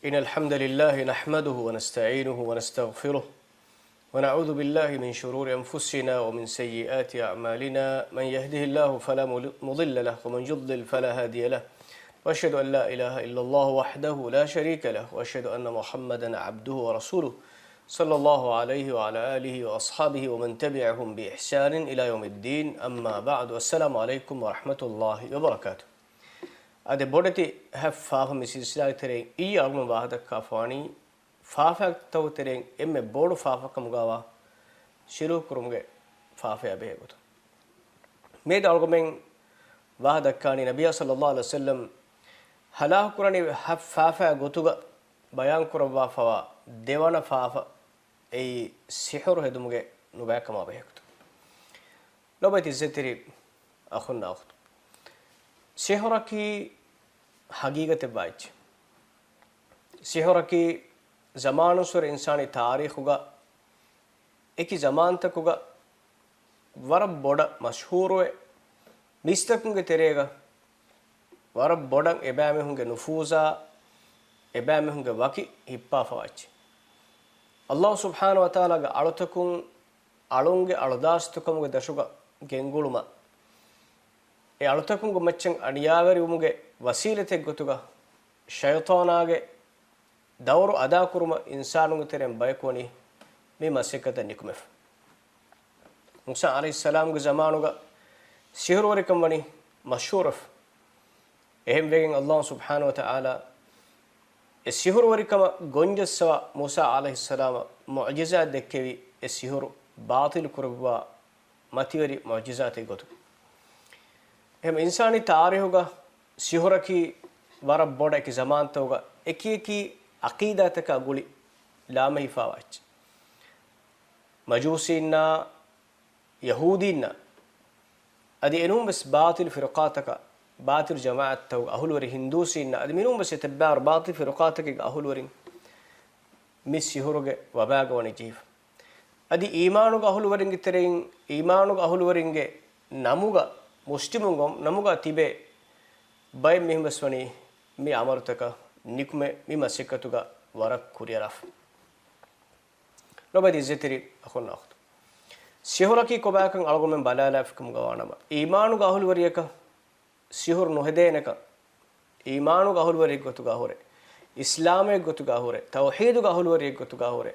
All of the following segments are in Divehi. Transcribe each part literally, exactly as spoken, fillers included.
إن الحمد لله نحمده ونستعينه ونستغفره، ونعوذ بالله من شرور أنفسنا ومن سيئات أعمالنا. من يهده الله فلا مضل له، ومن يضلل فلا هادي له. وأشهد أن لا إله إلا الله وحده لا شريك له، وأشهد أن محمدا عبده ورسوله، صلى الله عليه وعلى آله وأصحابه ومن تبعهم بإحسان إلى يوم الدين. أما بعد، السلام عليكم ورحمة الله وبركاته. އަދި ބޮޑެތި ހަތް ފާފަ މި ސިލްސިލާގެ ތެރެއިން އިއްޔެ އަޅުގަނޑު ވާހަކަ ދައްކާފަވާނީ ފާފަތަކުގެ ތެރެއިން އެންމެ ބޮޑު ފާފަ ކަމުގައިވާ ޝިރުކު ކުރުމުގެ ފާފަޔާ ބެހޭ ގޮތުން. މިއަދު އަޅުގަނޑުމެން ވާހަކަ ދައްކާނީ ނަބިއްޔާ ޞައްލައްލާހު ޢަލައިހި ވަސައްލަމް ހަލާކު ކުރަނީ ހަތް ފާފައާ ގޮތުގަ ބަޔާން ކުރައްވާފަވާ ދެވަނަ ފާފަ، އެއީ ސިޙުރު ހެދުމުގެ ނުބައިކަމާ ބެހޭ ގޮތުން. ލޮބުވެތި ޢިއްޒަތްތެރި އަޚުންނާ އުޚްތުން، ސިޙުރަކީ ހަގީގަތެއްވާ އެއްޗެއް. ސިޙުރަކީ ޒަމާނުއްސުރެ އިންސާނީ ތާރީޚުގަ އެކި ޒަމާންތަކުގަ ވަރަށް ބޮޑަށް މަޝްހޫރުވެ، މީސްތަކުންގެ ތެރޭގަ ވަރަށް ބޮޑަށް އެބައިމީހުންގެ ނުފޫޒާ، އެބައިމީހުންގެ ވަކި ހިއްޕާފަވާ އެއްޗެއް. އައްލާހު ސުބްޙާނަހު ވަތަޢާލާގެ އަޅުތަކުން އަޅުންގެ އަޅުދާސްތުކަމުގެ ދަށުގަ ގެންގުޅުމަށް، އެ އަޅުތަކުންގެ މައްޗަށް އަނިޔާވެރިވުމުގެ ވަސީލަތެއްގޮތުގަ ޝައިޠާނާގެ ދައުރު އަދާކުރުމަށް އިންސާނުންގެ ތެރެއިން ބަޔަކު ވަނީ މި މަސައްކަތަށް ނިކުމެފަ. މޫސާ ޢަލައިހިއްސަލާމްގެ ޒަމާނުގަ ސިޙުރުވެރިކަން ވަނީ މަޝްހޫރުވެފަ. އެހެންވެގެން އައްލާހު ސުބްޙާނަހު ވަތަޢާލާ އެ ސިޙުރުވެރިކަމަށް ގޮންޖައްސަވާ މޫސާ ޢަލައިހިއްސަލާމަށް މުޢުޖިޒާތް ދެއްކެވި އެ ސިޙުރު ބާޠިލު ކުރެއްވާ މަތިވެރި މުޢުޖިޒާތެއް ގޮތުގަ. އެހެން އިންސާނީ ތާރީޚުގަ ސިޙުރަކީ ވަރަށް ބޮޑަށް އެކި ޒަމާންތަކުގަ އެކި އެކި ޢަޤީދާތަކާ ގުޅި ލާމެހިފާވާ އެއްޗެއް. މަޖޫސީންނާ، ޔަހޫދީންނާ، އަދި އެނޫން ވެސް ބާޠިލު ފިރުޤާތަކަށް، ބާޠިލު ޖަމާޢަތްތަކުގެ އަހުލުވެރި ހިންދޫސީންނާ، އަދި މިނޫން ވެސް އެތައްބާރު ބާޠިލު ފިރުޤާތަކެއްގެ އަހުލުވެރިން މި ސިޙުރުގެ ވަބާގަ ވަނީ ޖެހިފަ. އަދި އީމާނުގެ އަހުލުވެރިންގެ ތެރެއިން، އީމާނުގެ އަހުލުވެރިންގެ ނަމުގަ، މުސްލިމުން ނަމުގަ ތިބޭ ބައެއް މީހުން ވެސް ވަނީ މި ޢަމަލުތަކަށް ނިކުމެ، މި މަސައްކަތުގަ ވަރަށް ކުރިއަރާފަ. ލޮބުވެތި ޢިއްޒަތްތެރި އަޚުންނާ އުޚްތުން، ސިޙުރަކީ ކޮބާކަން އަޅުގަނޑުމެން ބަލާލާފިކަމުގަ ވާނަމަ، އީމާނުގެ އަހުލުވެރިޔަކަށް ސިޙުރު ނުހެދޭނެކަން، އީމާނުގެ އަހުލުވެރިއެއްގޮތުގަ ހުރެ، އިސްލާމެއްގޮތުގަ ހުރެ، ތައުޙީދުގެ އަހުލުވެރިއެއްގޮތުގަ ހުރެ،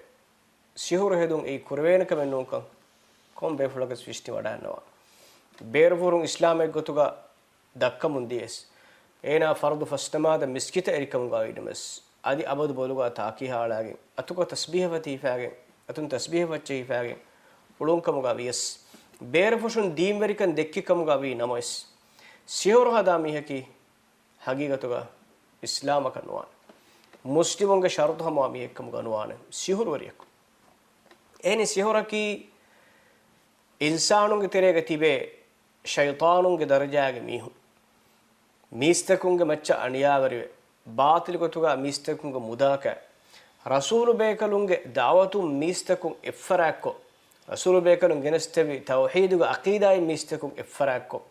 ސިޙުރު ހެދުން އެއީ ކުރެވޭނެ ކަމެއް ނޫންކަން ކޮން ބޭފުޅަކަސް ވިސްނިވަޑައިންނަވާނެ. ބޭރުފުށުން އިސްލާމެއްގޮތުގަ ދައްކަމުން ދިޔަސް، އޭނާ ފަރުޟު ފަސްނަމާދަށް މިސްކިތަށް އެރިކަމުގަ ވީނަމަސް، އަދި އަބަދު ބޮލުގަ ތާކީ ހާޅާގެން، އަތުގަ ތަސްބީޙަ ފަތި ހިފާގެން، އަތުން ތަސްބީޙަ ފައްޗެއް ހިފާގެން އުޅުން ކަމުގަ ވިޔަސް، ބޭރުފުށުން ދީންވެރިކަން ދެއްކި ކަމުގަ ވީ ނަމަވެސް، ސިޙުރު ހަދާ މީހަކީ ހަގީގަތުގަ އިސްލާމަކަށް ނުވާނެ. މުސްލިމުންގެ ޝަރުޠު ހަމަވާ މީހެއްކަމުގަ ނުވާނެ ސިޙުރުވެރިޔަކު. އެހެނީ ސިޙުރަކީ އިންސާނުންގެ ތެރޭގަ ތިބޭ ޝައިޠާނުންގެ ދަރަޖާގެ މީހުން، މީސްތަކުންގެ މައްޗަށް އަނިޔާވެރިވެ، ބާޠިލު ގޮތުގަ މީސްތަކުންގެ މުދާކަށް، ރަސޫލު ބޭކަލުންގެ ދަޢުވަތުން މީސްތަކުން އެއްފަރާތްކޮށް، ރަސޫލު ބޭކަލުން ގެނެސްދެއްވި ތައުޙީދުގެ ޢަޤީދާއިން މީސްތަކުން އެއްފަރާތްކޮށް،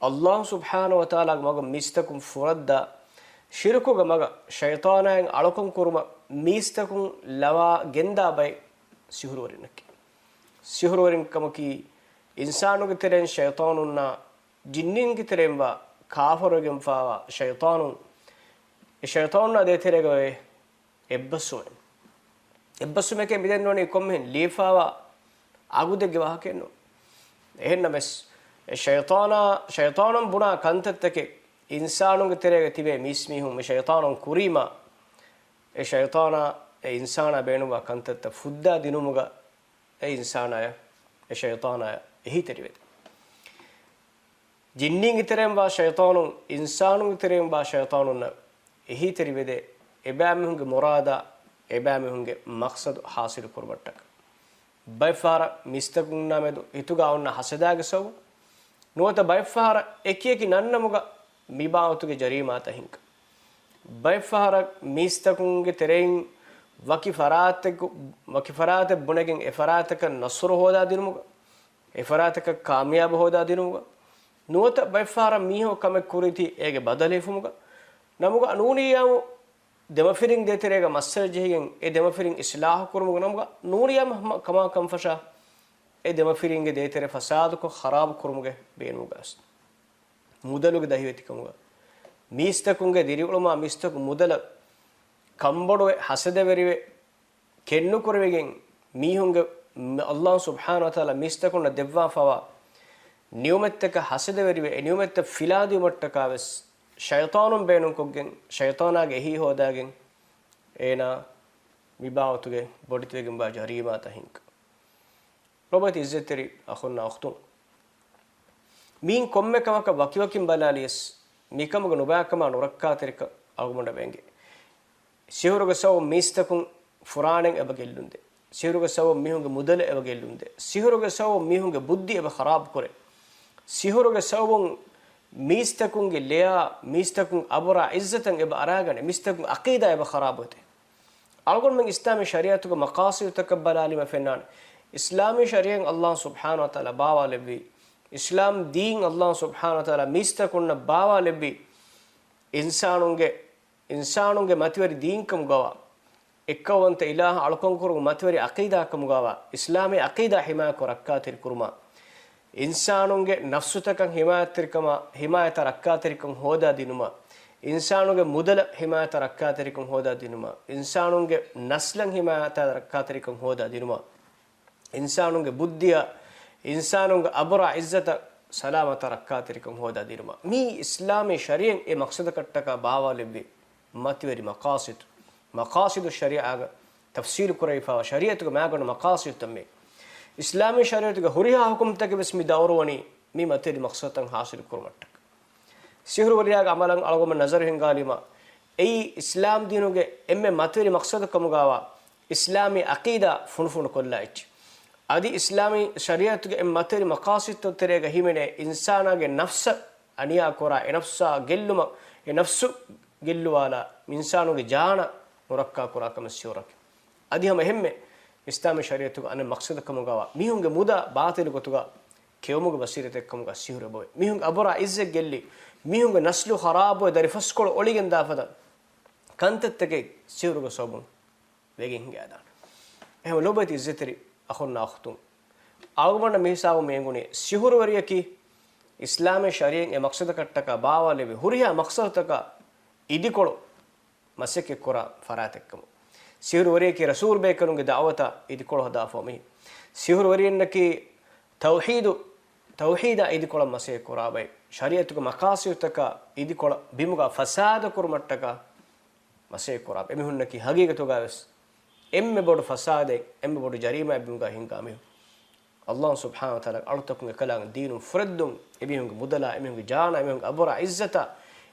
އައްލާހު ސުބްޙާނަހު ވަތަޢާލާގެ މަގަށް މީސްތަކުން ފުރައްދާ، ޝިރުކުގެ މަގަށް ޝައިޠާނާއިން އަޅުކަން ކުރުމަށް މީސްތަކުން ލަވާ ގެންދާ ބައެއް ސިޙުރުވެރިންނެކޭ. ސިޙުރުވެރިން ކަމަކީ، އިންސާނުންގެ ތެރެއިން ޝައިޠާނުންނާ، ޖިންނީންގެ ތެރެއިން ވާ ކާފަރުވެގެންފާވާ ޝައިޠާނުން، އެ ޝައިޠާނުންނާ ދޭތެރޭގަ ވޭ އެއްބަސްވުމެއް. އެއްބަސްވުމެކޭ މިދެންނެވުނީ ކޮންމެހެން ލިޔެފާވާ އަގުދެއްގެ ވާހަކައެއް ނޫން. އެހެންނަމަވެސް، އެ ޝައިޠާނާ، ޝައިޠާނުން ބުނާ ކަންތައްތަކެއް އިންސާނުންގެ ތެރޭގަ ތިބޭ މީސްމީހުން މި ޝައިޠާނުން ކުރީމާ، އެ ޝައިޠާނާ އެ އިންސާނާ ބޭނުންވާ ކަންތައްތައް ފުއްދާ ދިނުމުގަ އެ އިންސާނާޔަށް، އެ ޝައިޠާނާޔަށް އެހީތެރިވެދޭ. ޖިންނީންގެ ތެރެއިން ވާ ޝައިޠާނުން، އިންސާނުންގެ ތެރެއިން ވާ ޝައިޠާނުންނަށް އެހީތެރިވެދޭ، އެބައިމީހުންގެ މުރާދާ، އެބައިމީހުންގެ މަޤްޞަދު ޙާޞިލު ކުރުމަށްޓަކަ. ބައެއްފަހަރަށް މީސްތަކުންނާ މެދު ހިތުގަ އޮންނަ ހަސަދާގެ ސަބަބުން، ނުވަތަ ބައެއްފަހަރަށް އެކިއެކި ނަންނަމުގަ މިބާވަތުގެ ޖަރީމާތައް ހިންގާ. ބައެއްފަހަރަށް މީސްތަކުންގެ ތެރެއިން ވަކި ފަރާތެއްގު-، ވަކި ފަރާތެއް ބުނެގެން އެ ފަރާތަކަށް ނަޞްރު ހޯދާ ދިނުމުގަ، އެ ފަރާތަކަށް ކާމިޔާބު ހޯދާ ދިނުމުގަ، ނުވަތަ ބައެއްފަހަރަށް މީހަކު ކަމެއް ކުރީތީ އޭގެ ބަދަލު ހިފުމުގަ، ނަމުގަ ނޫނިއްޔާމު ދެމަފިރިން ދޭތެރޭގަ މައްސަލަ ޖެހިގެން އެ ދެމަފިރިން އިސްލާހު ކުރުމުގެ ނަމުގަ ނޫނިޔާ ކަމާ ކަންފަށާ އެ ދެމަފިރިންގެ ދޭތެރެ ފަސާދުކޮށް ޚަރާބު ކުރުމުގެ ބޭނުމުގަ ވެސް މުދަލުގެ ދަހިވެތިކަމުގަ މީސްތަކުންގެ ދިރިއުޅުމާ މީސްތަކު މުދަލަށް ކަންބޮޑުވެ ހަސަދަވެރިވެ ކެތްނުކުރެވިގެން މީހުންގެ ﷲ ސުބްޙާނަހޫ ވަތަޢާލާ މީސްތަކުންނަށް ދެއްވާފަވާ ނިޢުމަތްތަކަށް ހަސަދަވެރިވެ އެ ނިޢުމަތްތައް ފިލާދިއުމަށްޓަކާ ވެސް ޝައިޠާނުން ބޭނުންކޮށްގެން ޝައިޠާނާގެ އެހީ ހޯދާގެން އޭނާ މިބާވަތުގެ ބޮޑެތިވެގެންވާ ޖަރީމާތައް ހިންގާ. ލޮބުވެތި އިއްޒަތްތެރި އަޚުންނާ އުޚްތުން، މީން ކޮންމެ ކަމަކަށް ވަކިވަކިން ބަލާލިޔަސް، މިކަމުގެ ނުބައިކަމާ ނުރައްކާތެރިކަން އަޅުގަނޑަށް ވެންގެ. ސިހުރުގެ ސަބަބުން މީސްތަކުން ފުރާނައިން އެބަ ގެއްލުންދޭ. ސިހުރުގެ ސަބަބުން މީހުންގެ މުދަލެއް އެބަ ގެއްލުންދޭ. ސިހުރުގެ ސަބަބުން މީހުންގެ ބުއްދި އެބަ ޚަރާބުކުރޭ. ސިހުރުގެ ސަބަބުން މީސްތަކުންގެ ލެޔާ، މީސްތަކުން އަބުރާ އިއްޒަތަށް އެބަ އަރާގަނެ، މީސްތަކުން އަޤީދާ އެބަ ޚަރާބުވެތޭ. އަޅުގަނޑުމެން އިސްލާމީ ޝަރީޢަތުގެ މަޤާޞިދުތަކަށް ބަލާލީމަ ފެންނާނެ. އިސްލާމީ ޝަރީޢަތް ﷲ ސުބްޙާނަހޫ ވަތަޢާލާ ބާވާލެއްވީ، އިސްލާމް ދީން ﷲ ސުބްޙާނަހޫ ވަތަޢާލާ މީސްތަކުންނަށް ބާވާލެއްވީ، އިންސާނުންގެ، އިންސާނުންގެ މަތިވެރި ދީންކަމުގަވާ، އެއްކައުވަންތަ އިލާހަށް އަޅުކަންކުރުމުގެ މަތިވެރި ޢަޤީދާކަމުގަވާ، އިސްލާމީ ޢަޤީދާ ޙިމާޔަތްކޮށް ރައްކާތެރިކުރުމާ، އިންސާނުންގެ ނަފްސުތަކަށް ޙިމާޔަތްތެރިކަމާ، ޙިމާޔަތާ ރައްކާތެރިކަން ހޯދާދިނުމަށް، އިންސާނުގެ މުދަލަށް ޙިމާޔަތާ ރައްކާތެރިކަން ހޯދާދިނުމަށް، އިންސާނުންގެ ނަސްލަށް ޙިމާޔަތާ ރައްކާތެރިކަން ހޯދާދިނުމަށް، އިންސާނުންގެ ބުއްދިއަށް، އިންސާނުންގެ އަބުރާ ޢިއްޒަތަށް ސަލާމަތާ ރައްކާތެރިކަން ހޯދާދިނުމަށް. މީ އިސްލާމީ ޝަރީޢަތް އެ މަޤްޞަދަކަށްޓަކާ ބާވާލެއްވި މަތިވެރި މަޤާޞިދު، މަޤާޞިދު ޝަރީޢާގަ ތަފްޞީލު ކުރެވިފައިވާ ޝަރީޢަތުގެ މާގަނޑު މަޤާޞިދުތައް މީ. އިސްލާމީ ޝަރީޢަތުގެ ހުރިހާ ޙުކުމްތަކެއް ވެސް މި ދައުރުވަނީ މި މަތިވެރި މަޤްޞަދުތައް ޙާޞިލު ކުރުމަށްޓަކާ. ސިހުރުވެރިޔާގެ ޢަމަލަށް އަޅުގަނޑު ނަޒަރު ހިންގާލީމަ، އެއީ އިސްލާމް ދީނުގެ އެންމެ މަތިވެރި މަޤްޞަދު ކަމުގަވާ އިސްލާމީ ޢަޤީދާ ފުނޑުފުނޑު ކޮށްލާ އެއްޗެއް. އަދި އިސްލާމީ ޝަރީޢަތުގެ އެންމެ މަތިވެރި މަޤާޞިދުތައް ތެރޭގަ ހިމެނޭ އިންސާނާގެ ނަފްސަށް އަނިޔާ ކުރާ، އެ ނަފްސާ ގެއްލުމަށް، އެ ނަފްސު ގެއްލުވާލާ، އިންސާނުގެ ޖާނަށް ނުރައްކާ ކުރާ ކަމެއް ސިހުރަކީ. އަދި ހަމަ އެހެންމެ އިސްލާމީ ޝަރީޢަތުގެ އަނެއް މަޤްޞަދަކަމުގަވާ މީހުންގެ މުދާ ބާޠިލު ގޮތުގަ ކެއުމުގެ ވަސީލަތެއްކަމުގަ ސިހުރު އެބައޮތް. މީހުންގެ އަބުރާ ޢިއްޒަތް ގެއްލި، މީހުންގެ ނަސްލު ޚަރާބުވެ ދަރިފަސްކޮޅު އޮޅިގެންދާ ފަދަ ކަންތައްތަކެއް ސިހުރުގެ ސަބަބުން ވެގެން ހިނގައިދާނެ. އެހެން ލޮބުވެތި އިއްޒަތްތެރި އަޚުންނާ އުޚްތުން، އަޅުގަނޑަށް މިހިސާބުން މި އެނގުނީ ސިހުރުވެރިޔަކީ އިސްލާމީ ޝަރީޢަތް އެ މަޤްޞަދަކަށްޓަކާ ބާވާލެއްވި ހުރިހާ މަޤްޞަދުތަކާ އިދިކޮޅު މަސައްކަތްކުރާ ފަރާތެއްކަމު. ސިހުރުވެރިޔަކީ ރަސޫލުބޭކަލުންގެ ދަޢުވަތާ އިދިކޮޅު ހަދާފަ މީހެއް. ސިހުރުވެރިޔަންނަކީ ތައުޙީދު، ތައުޙީދާ އިދިކޮޅަށް މަސައްކަތްކުރާ ބައެއް. ޝަރީޢަތުގެ މަޤާޞިދުތަކާ އިދިކޮޅަށް ބިމުގަ ފަސާދަކުރުމަށްޓަކާ މަސައްކަތްކުރާ އެމީހުންނަކީ ހަގީގަތުގަ ވެސް އެންމެ ބޮޑު ފަސާދައެއް، އެންމެ ބޮޑު ޖަރީމާއެއް ބިމުގަ ހިންގާ މީހުން. ﷲ ސުބްޙާނަހޫ ވަތަޢާލާ އަޅުތަކުން އެކަލާނގެ ދީނުން ފުރެއްދުން، އެމީހުންގެ މުދަލާ، އެމީހުންގެ ޖާނާ، އެމީހުންގެ އަބުރާ ޢިއްޒަތާ،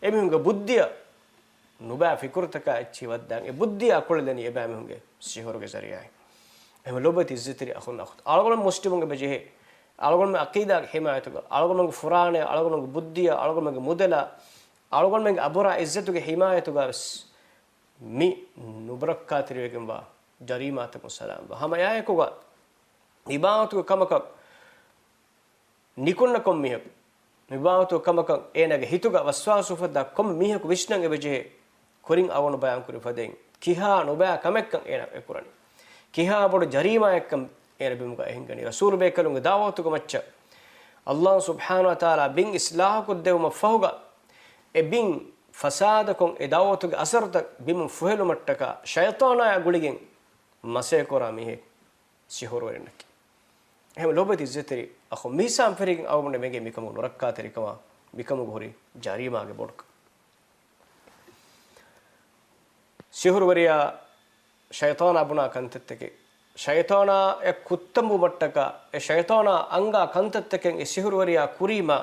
އެމީހުންގެ ބުއްދިއަށް ނުބައި ފިކުރުތަކާ އެއްޗެހި ވައްދާން، އެ ބުއްދިއާ ކުޅެލަނީ އެބައިމީހުންގެ ސިހުރުގެ ޒަރީޢާއިން. އެހެން ލޮބުވެތި އިއްޒަތްތެރި އަޚުން އަޚްތު، އަޅުގަނޑު މުސްލިމުން އެބަ ޖެހޭ، އަޅުގަނޑުމެން ޢަޤީދާގެ ޙިމާޔަތުގަ، އަޅުގަނޑުމެންގެ ފުރާނަޔަށް، އަޅުގަނޑުމެންގެ ބުއްދިއަށް، އަޅުގަނޑުމެންގެ މުދަލަށް، އަޅުގަނޑުމެންގެ އަބުރާ ޢިއްޒަތުގެ ޙިމާޔަތުގަ ވެސް މި ނުބަރައްކާތެރިވެގެންވާ ޖަރީމާތަކުން ސަލާމަތްވާ. ހަމަ އެއާއެކުގަ އިބާދަތުގެ ކަމަކަށް ނިކުންނަ ކޮން މީހަކު، އިބާދަތުގެ ކަމަކަށް އޭނާގެ ހިތުގަ ވަސްވާސް އުފައްދާ ކޮން މީހަކު ވިސްނަން އެބަޖެހޭ، ކުރިން އަޅުގަނޑު ބަޔާންކުރި ފަދައިން ކިހާ ނުބައި ކަމެއްކަން އޭނާ އެކުރަނީ. ކިހާ ބޮޑު ޖަރީމާއެއްކަން އޭނާ ބިމުގަ އެހިނގަނީ. ރަސޫލުބޭކަލުންގެ ދަޢުވަތުގެ މައްޗަށް ﷲ ސުބްޙާނަހޫ ވަތަޢާލާ ބިން އިޞްލާޙުކޮށްދެއްވުމަށް ފަހުގަ، އެ ބިން ފަސާދަކޮށް، އެ ދަޢުވަތުގެ އަސަރުތައް ބިމުން ފުހެލުމަށްޓަކާ ޝައިޠާނާޔާ ގުޅިގެން މަސައްކަތްކުރާ މީހެއް ސިހުރުވެރިންނަކީ. އެހެން ލޮބުވެތި އިއްޒަތްތެރި އަޚުން، މިހިސާބުން ފެށިގެން އަޅުގަނޑު މެނގޭ މިކަމުގެ ނުރައްކާތެރިކަމާ، މިކަމުގެ ހުރި ޖަރީމާގެ ބޮޑުކަން. ސިހުރުވެރިޔާ ޝައިޠާނާ ބުނާ ކަންތައްތަކެއް، ޝައިޠާނާއަށް ކުއްތަން ވުމަށްޓަކާ، އެ ޝައިޠާނާ އަންގާ ކަންތައްތަކެއް އެ ސިހުރުވެރިޔާ ކުރީމާ،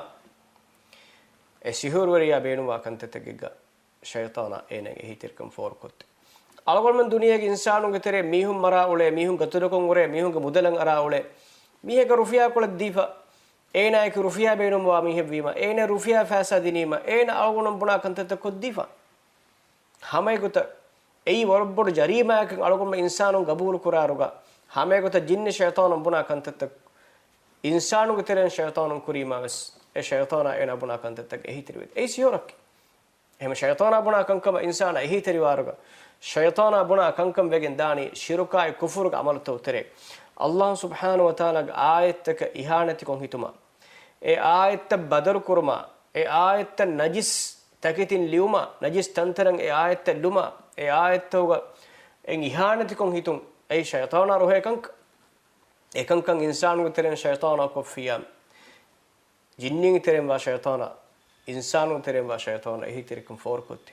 އެ ސިހުރުވެރިޔާ ބޭނުންވާ ކަންތައްތަކެއްގަ ޝައިޠާނާ އޭނާގެ އެހީތެރިކަން ފޯރުކޮށްދޭ. އަޅުގަނޑުމެން ދުނިޔޭގެ އިންސާނުންގެ ތެރޭ މީހުން މަރާ އުޅޭ، މީހުން ގަތުލުކޮށް އުޅޭ، މީހުންގެ މުދަލަށް އަރާ އުޅޭ، މީހަކަށް ރުފިޔާ ކޮޅެއް ދީފަ، އޭނާއަކީ ރުފިޔާ ބޭނުންވާ މީހެއްވީމަ، އޭނާ ރުފިޔާ ފައިސާ ދިނީމަ، އޭނާ އަޅުގަނޑުމެން ބުނާ ކަންތައްތައް ކޮށްދީފަ. ހަމައެގޮތަށް އެއީ ވަރަށް ބޮޑު ޖަރީމާއަކަށް އަޅުގަނޑުމެން އިންސާނުން ގަބޫލު ކުރާއިރުގަ، ހަމައެގޮތަށް ޖިންނި ޝައިޠާނުން ބުނާ ކަންތައްތައް އިންސާނުންގެ ތެރެއިން ޝައިޠާނުން ކުރީމާ ވެސް، އެ ޝައިޠާނާ އޭނާ ބުނާ ކަންތައްތަކަށް އެހީތެރިވޭ. އެއީ ސިހުރަކީ. އެހެން ޝައިޠާނާ ބުނާ ކަންކަމަށް އިންސާނާ އެހީތެރިވާރުގަ، ޝައިޠާނާ ބުނާ ކަންކަން ވެގެން ދާނީ ޝިރުކާއި ކުފުރުގެ ޢަމަލުތައް ތެރޭ. ﷲ ސުބްޙާނަހޫ ވަތަޢާލާގެ އާޔަތްތަކަށް އިހާނެތިކޮށް ހިތުމާ، އެ އާޔަތްތައް ބަދަލު ކުރުމާ، އެ އާޔަތްތައް ނަޖިސް ތަކެތިން ލިޔުމާ، ނަޖިސް ތަންތަނަށް އެ އާޔަތްތައް ލުމާ، އެ އާޔަތްތަކުގަ އެން އިހާނެތިކޮށް ހިތުން، އެއީ ޝައިޠާނާ ރުހޭ ކަންކަން. އެކަންކަން އިންސާނުގެ ތެރެއިން ޝައިޠާނާ ކޮށްފިއްޔާ، ޖިންނީންގެ ތެރެއިން ވާ ޝައިޠާނާ، އިންސާނުގެ ތެރެއިން ވާ ޝައިޠާނާ އެހީތެރިކަން ފޯރުކޮށްދޭ.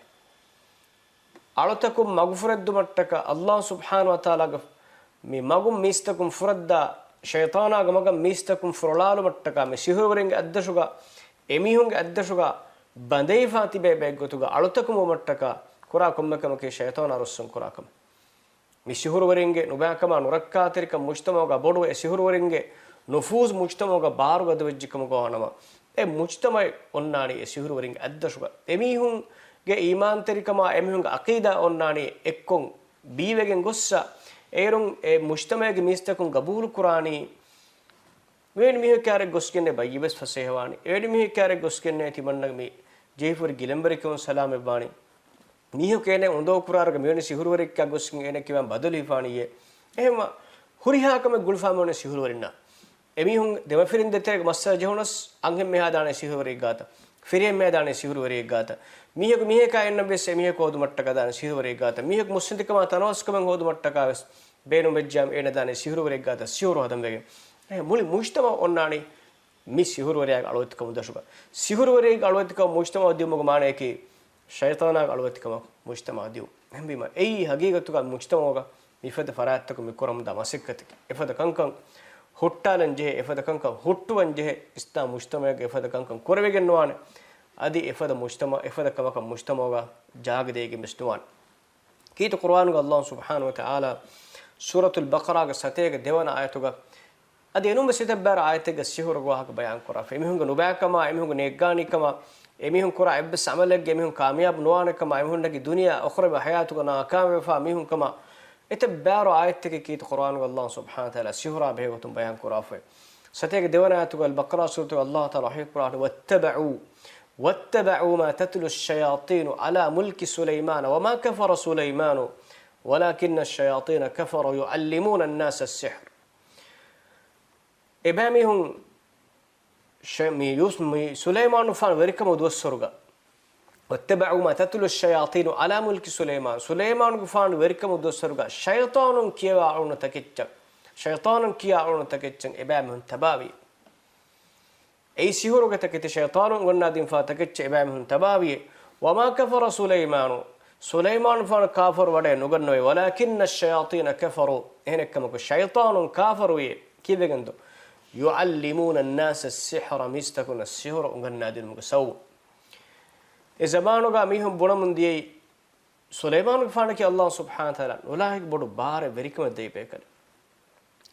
އަޅުތަކުން މަގުފުރެއްދުމަށްޓަކާ، ﷲ ސުބްޙާނަހޫ ވަތަޢާލާގެ މި މަގުން މީސްތަކުން ފުރައްދާ، ޝައިޠާނާގެ މަގަށް މީސްތަކުން ފުރޮޅާލުމަށްޓަކާ، މި ސިހުރުވެރިންގެ އަތްދަށުގަ، އެމީހުންގެ އަތްދަށުގަ ބަނދެވިފާ ތިބޭ ބައެއްގޮތުގަ އަޅުތަކުން ވުމަށްޓަކާ ކުރާ ކޮންމެ ކަމަކީ ޝައިޠާނާ ރުއްސުން ކުރާ ކަމެއް. މި ސިހުރުވެރިންގެ ނުބައިކަމާ ނުރައްކާތެރިކަން މުޖްތަމަޢުގަ ބޮޑުވެ، އެ ސިހުރުވެރިންގެ ނުފޫޒު މުޖްތަމަޢުގަ ބާރުގަދަވެއްޖެކަމުގަ ވާނަމަ، އެ މުޖްތަމަޢެއް އޮންނާނީ އެ ސިހުރުވެރިންގެ އަތްދަށުގަ. އެމީހުންގެ އީމާންތެރިކަމާ އެމީހުންގެ ޢަޤީދާ އޮންނާނީ އެއްކޮށް ބީވެގެން ގޮއްސަ، އޭރުން އެ މުޖްތަމަޢުގެ މީސްތަކުން ގަބޫލުކުރާނީ މިވެނި މީހެއް ކާރެއް ގޮސްގެންނޭ ބައްޔިބަސް ފަސޭހަވާނީ. އެވެނި މީހެއް ކާރެއް ގޮސްގެންނޭ ތިމަންނަގެ މި ޖެހިފުރި ގިލަންވެރިކަމުން ސަލާމަތްވާނީ. މީހަކު އޭނަ އުނދޯ ކުރާރުގަ މިވެނި ސިހުރުވެރިއެއްކާ ގޮސްގެން އޭނަ ކިބައިން ބަދަލުވެފާނީއޭ. އެހެންވާ ހުރިހާ ކަމެއް ގުޅިފާ މިވަނީ ސިހުރުވެރިންނާ. އެމީހުން ދެމަފިރިން ދޭތެރޭގެ މައްސަލަ ޖެހުނަސް އަންހެން މީހާ ދާނީ ސިހުރުވެރިއެއް ގާތަށް. ފިރިހެން މީހާ ދާނީ ސިހުރުވެރިއެއް ގާތަށް. މީހަކު މީހަކާ އިންނަން ވެސް އެމީހަކު ހޯދުމަށްޓަކާ ދާނީ ސިހުރުވެރިއެއް ގާތަށް. މީހަކު މުއްސަނދިކަމާ ތަނަވަސްކަމެއް ހޯދުމަށްޓަކާ ވެސް ބޭނުން ވެއްޖާމަ އޭނަ ދާނީ ސިހުރުވެރިއެއް ގާތަށް ސިހުރު ހަދަން ވެގެން. އެ މުޅި މުޖްތަމަޢު އޮންނާނީ މި ސިހުރުވެރިޔާގެ އަޅުވެތިކަމުން ދަށުގަ. ސިހުރުވެރިޔާގެ އަޅުވެތިކަމަށް މުޖްތަމަޢު ދިއުމުގެ މާނަޔަކީ ޝައިޠާނާގެ އަޅުވެތިކަމަށް މުޖްތަމަޢު ދިއުން. އެހެންވީމަ އެއީ ހަގީގަތުގަ މުޖްތަމަޢުގަ މިފަދަ ފަރާތްތަކުން މި ކުރަމުންދާ މަސައްކަތަކީ. އެފަދަ ކަންކަން ހުއްޓާލަން ޖެހޭ، އެފަދަ ކަންކަން ހުއްޓުވަން ޖެހޭ، އިސްލާމް މުޖްތަމަޢެއްގަ އެފަދަ ކަންކަން ކުރެވިގެން ނުވާނެ. އަދި އެފަދަ މުޖްތަމަޢު، އެފަދަ ކަމަކަށް މުޖްތަމަޢުގަ ޖާގަ ދޭގެން ވެސް ނުވާނެ. ކީރިތި ޤުރުއާނުގަ ﷲ ސުބްޙާނަހޫ ވަތަޢާލާ ސޫރަތުލް ބަޤަރާގެ ސަތޭކަ ދެވަނަ އާޔަތުގަ އަދި އެނޫންވެސް އެތައް ބާރަ އާޔަތެއްގަ ސިހުރުގެ ވާހަކަ ބަޔާން ކުރާފަ. އެމީހުންގެ ނުބައިކަމާ، އެމީހުންގެ ނޭއްގާނީކަމާ، އެމީހުން ކުރާ އެއްވެސް ޢަމަލެއްގަ އެމީހުން ކާމިޔާބު ނުވާނެކަމާ، އެމީހުންނަކީ ދުނިޔެ އަޚިރަތް ހަޔާތުގަ ނާކާމިވެފާ މީހުންކަމާ، އެތައް ބާރު އާޔަތެއްގަ ކީރިތި ޤުރުއާނުގަ ﷲ ސުބްޙާނަހޫ ވަތަޢާލާ ސިހުރާ ބެހޭގޮތުން ބަޔާން ކުރާފައި. ސަތޭކަ ދެވަނަ އާޔަތުގަ އަލްބަޤަރާ ސޫރަތުގަ ﷲ ތަޢާލާ ވަޙީ ކުރާނެ، وَاتَّبَعُوا، وَاتَّبَعُوا مَا تَتْلُو الشَّيَاطِينُ عَلَى مُلْكِ سُلَيْمَانَ وَمَا كَفَرَ سُلَيْمَانُ وَلَكِنَّ الشَّيَاطِينَ كَفَرُوا يُعَلِّمُونَ النَّاسَ السِّحْرَ. އެބައިމީހުން ޝަ-، މި ޔޫސް-، މި ސުލައިމާނުގެފާނު ވެރިކަމުގެ ދުވަސްވަރުގަ، وَاتَّبَعُوا مَا تَتْلُو الشَّيَاطِينُ عَلَى مُلْكِ سُلَيْمَانَ، ސުލައިމާނުގެފާނު ވެރިކަމުގެ ދުވަސްވަރުގަ ޝައިޠާނުން ކިޔަވާ އުޅުނު ތަކެއްޗަށް، ޝައިޠާނުން ކިޔާ އުޅުނު ތަކެއްޗަށް އެބައިމީހުން ތަބާވި. އެއީ ސިހުރުގެ ތަކެތި، ޝައިޠާނުން އުނގަންނާދިންފާ ތަކެއްޗެއް އެބައިމީހުން ތަބާވިއޭ. وَمَا كَفَرَ سُلَيْمَانُ، ސުލައިމާނުގެފާނު ކާފަރު ވަޑައެއް ނުގަންނަވޭ. وَلَكِنَّ الشَّيَاطِينَ كَفَرُوا، އެހެނެއްކަމަކު ޝައިޠާނުން ކާފަރުވިއޭ. ކީއްވެގެންދޯ؟ يُعَلِّمُونَ النَّاسَ السِّحْرَ، މީސްތަކުންނަށް ސިހުރު އުނގަންނާދިނުމުގެ ސަބަބުން. އެ ޒަމާނުގަ މީހުން ބުނަމުން ދިޔައީ، ސުލައިމާނުގެފާނަކީ ﷲ ސުބްޙާނަހޫ ވަތަޢާލާ ނުލާހިކު ބޮޑު ބާރެއް ވެރިކަމެއް ދެއްވި ބޭކަލެއް.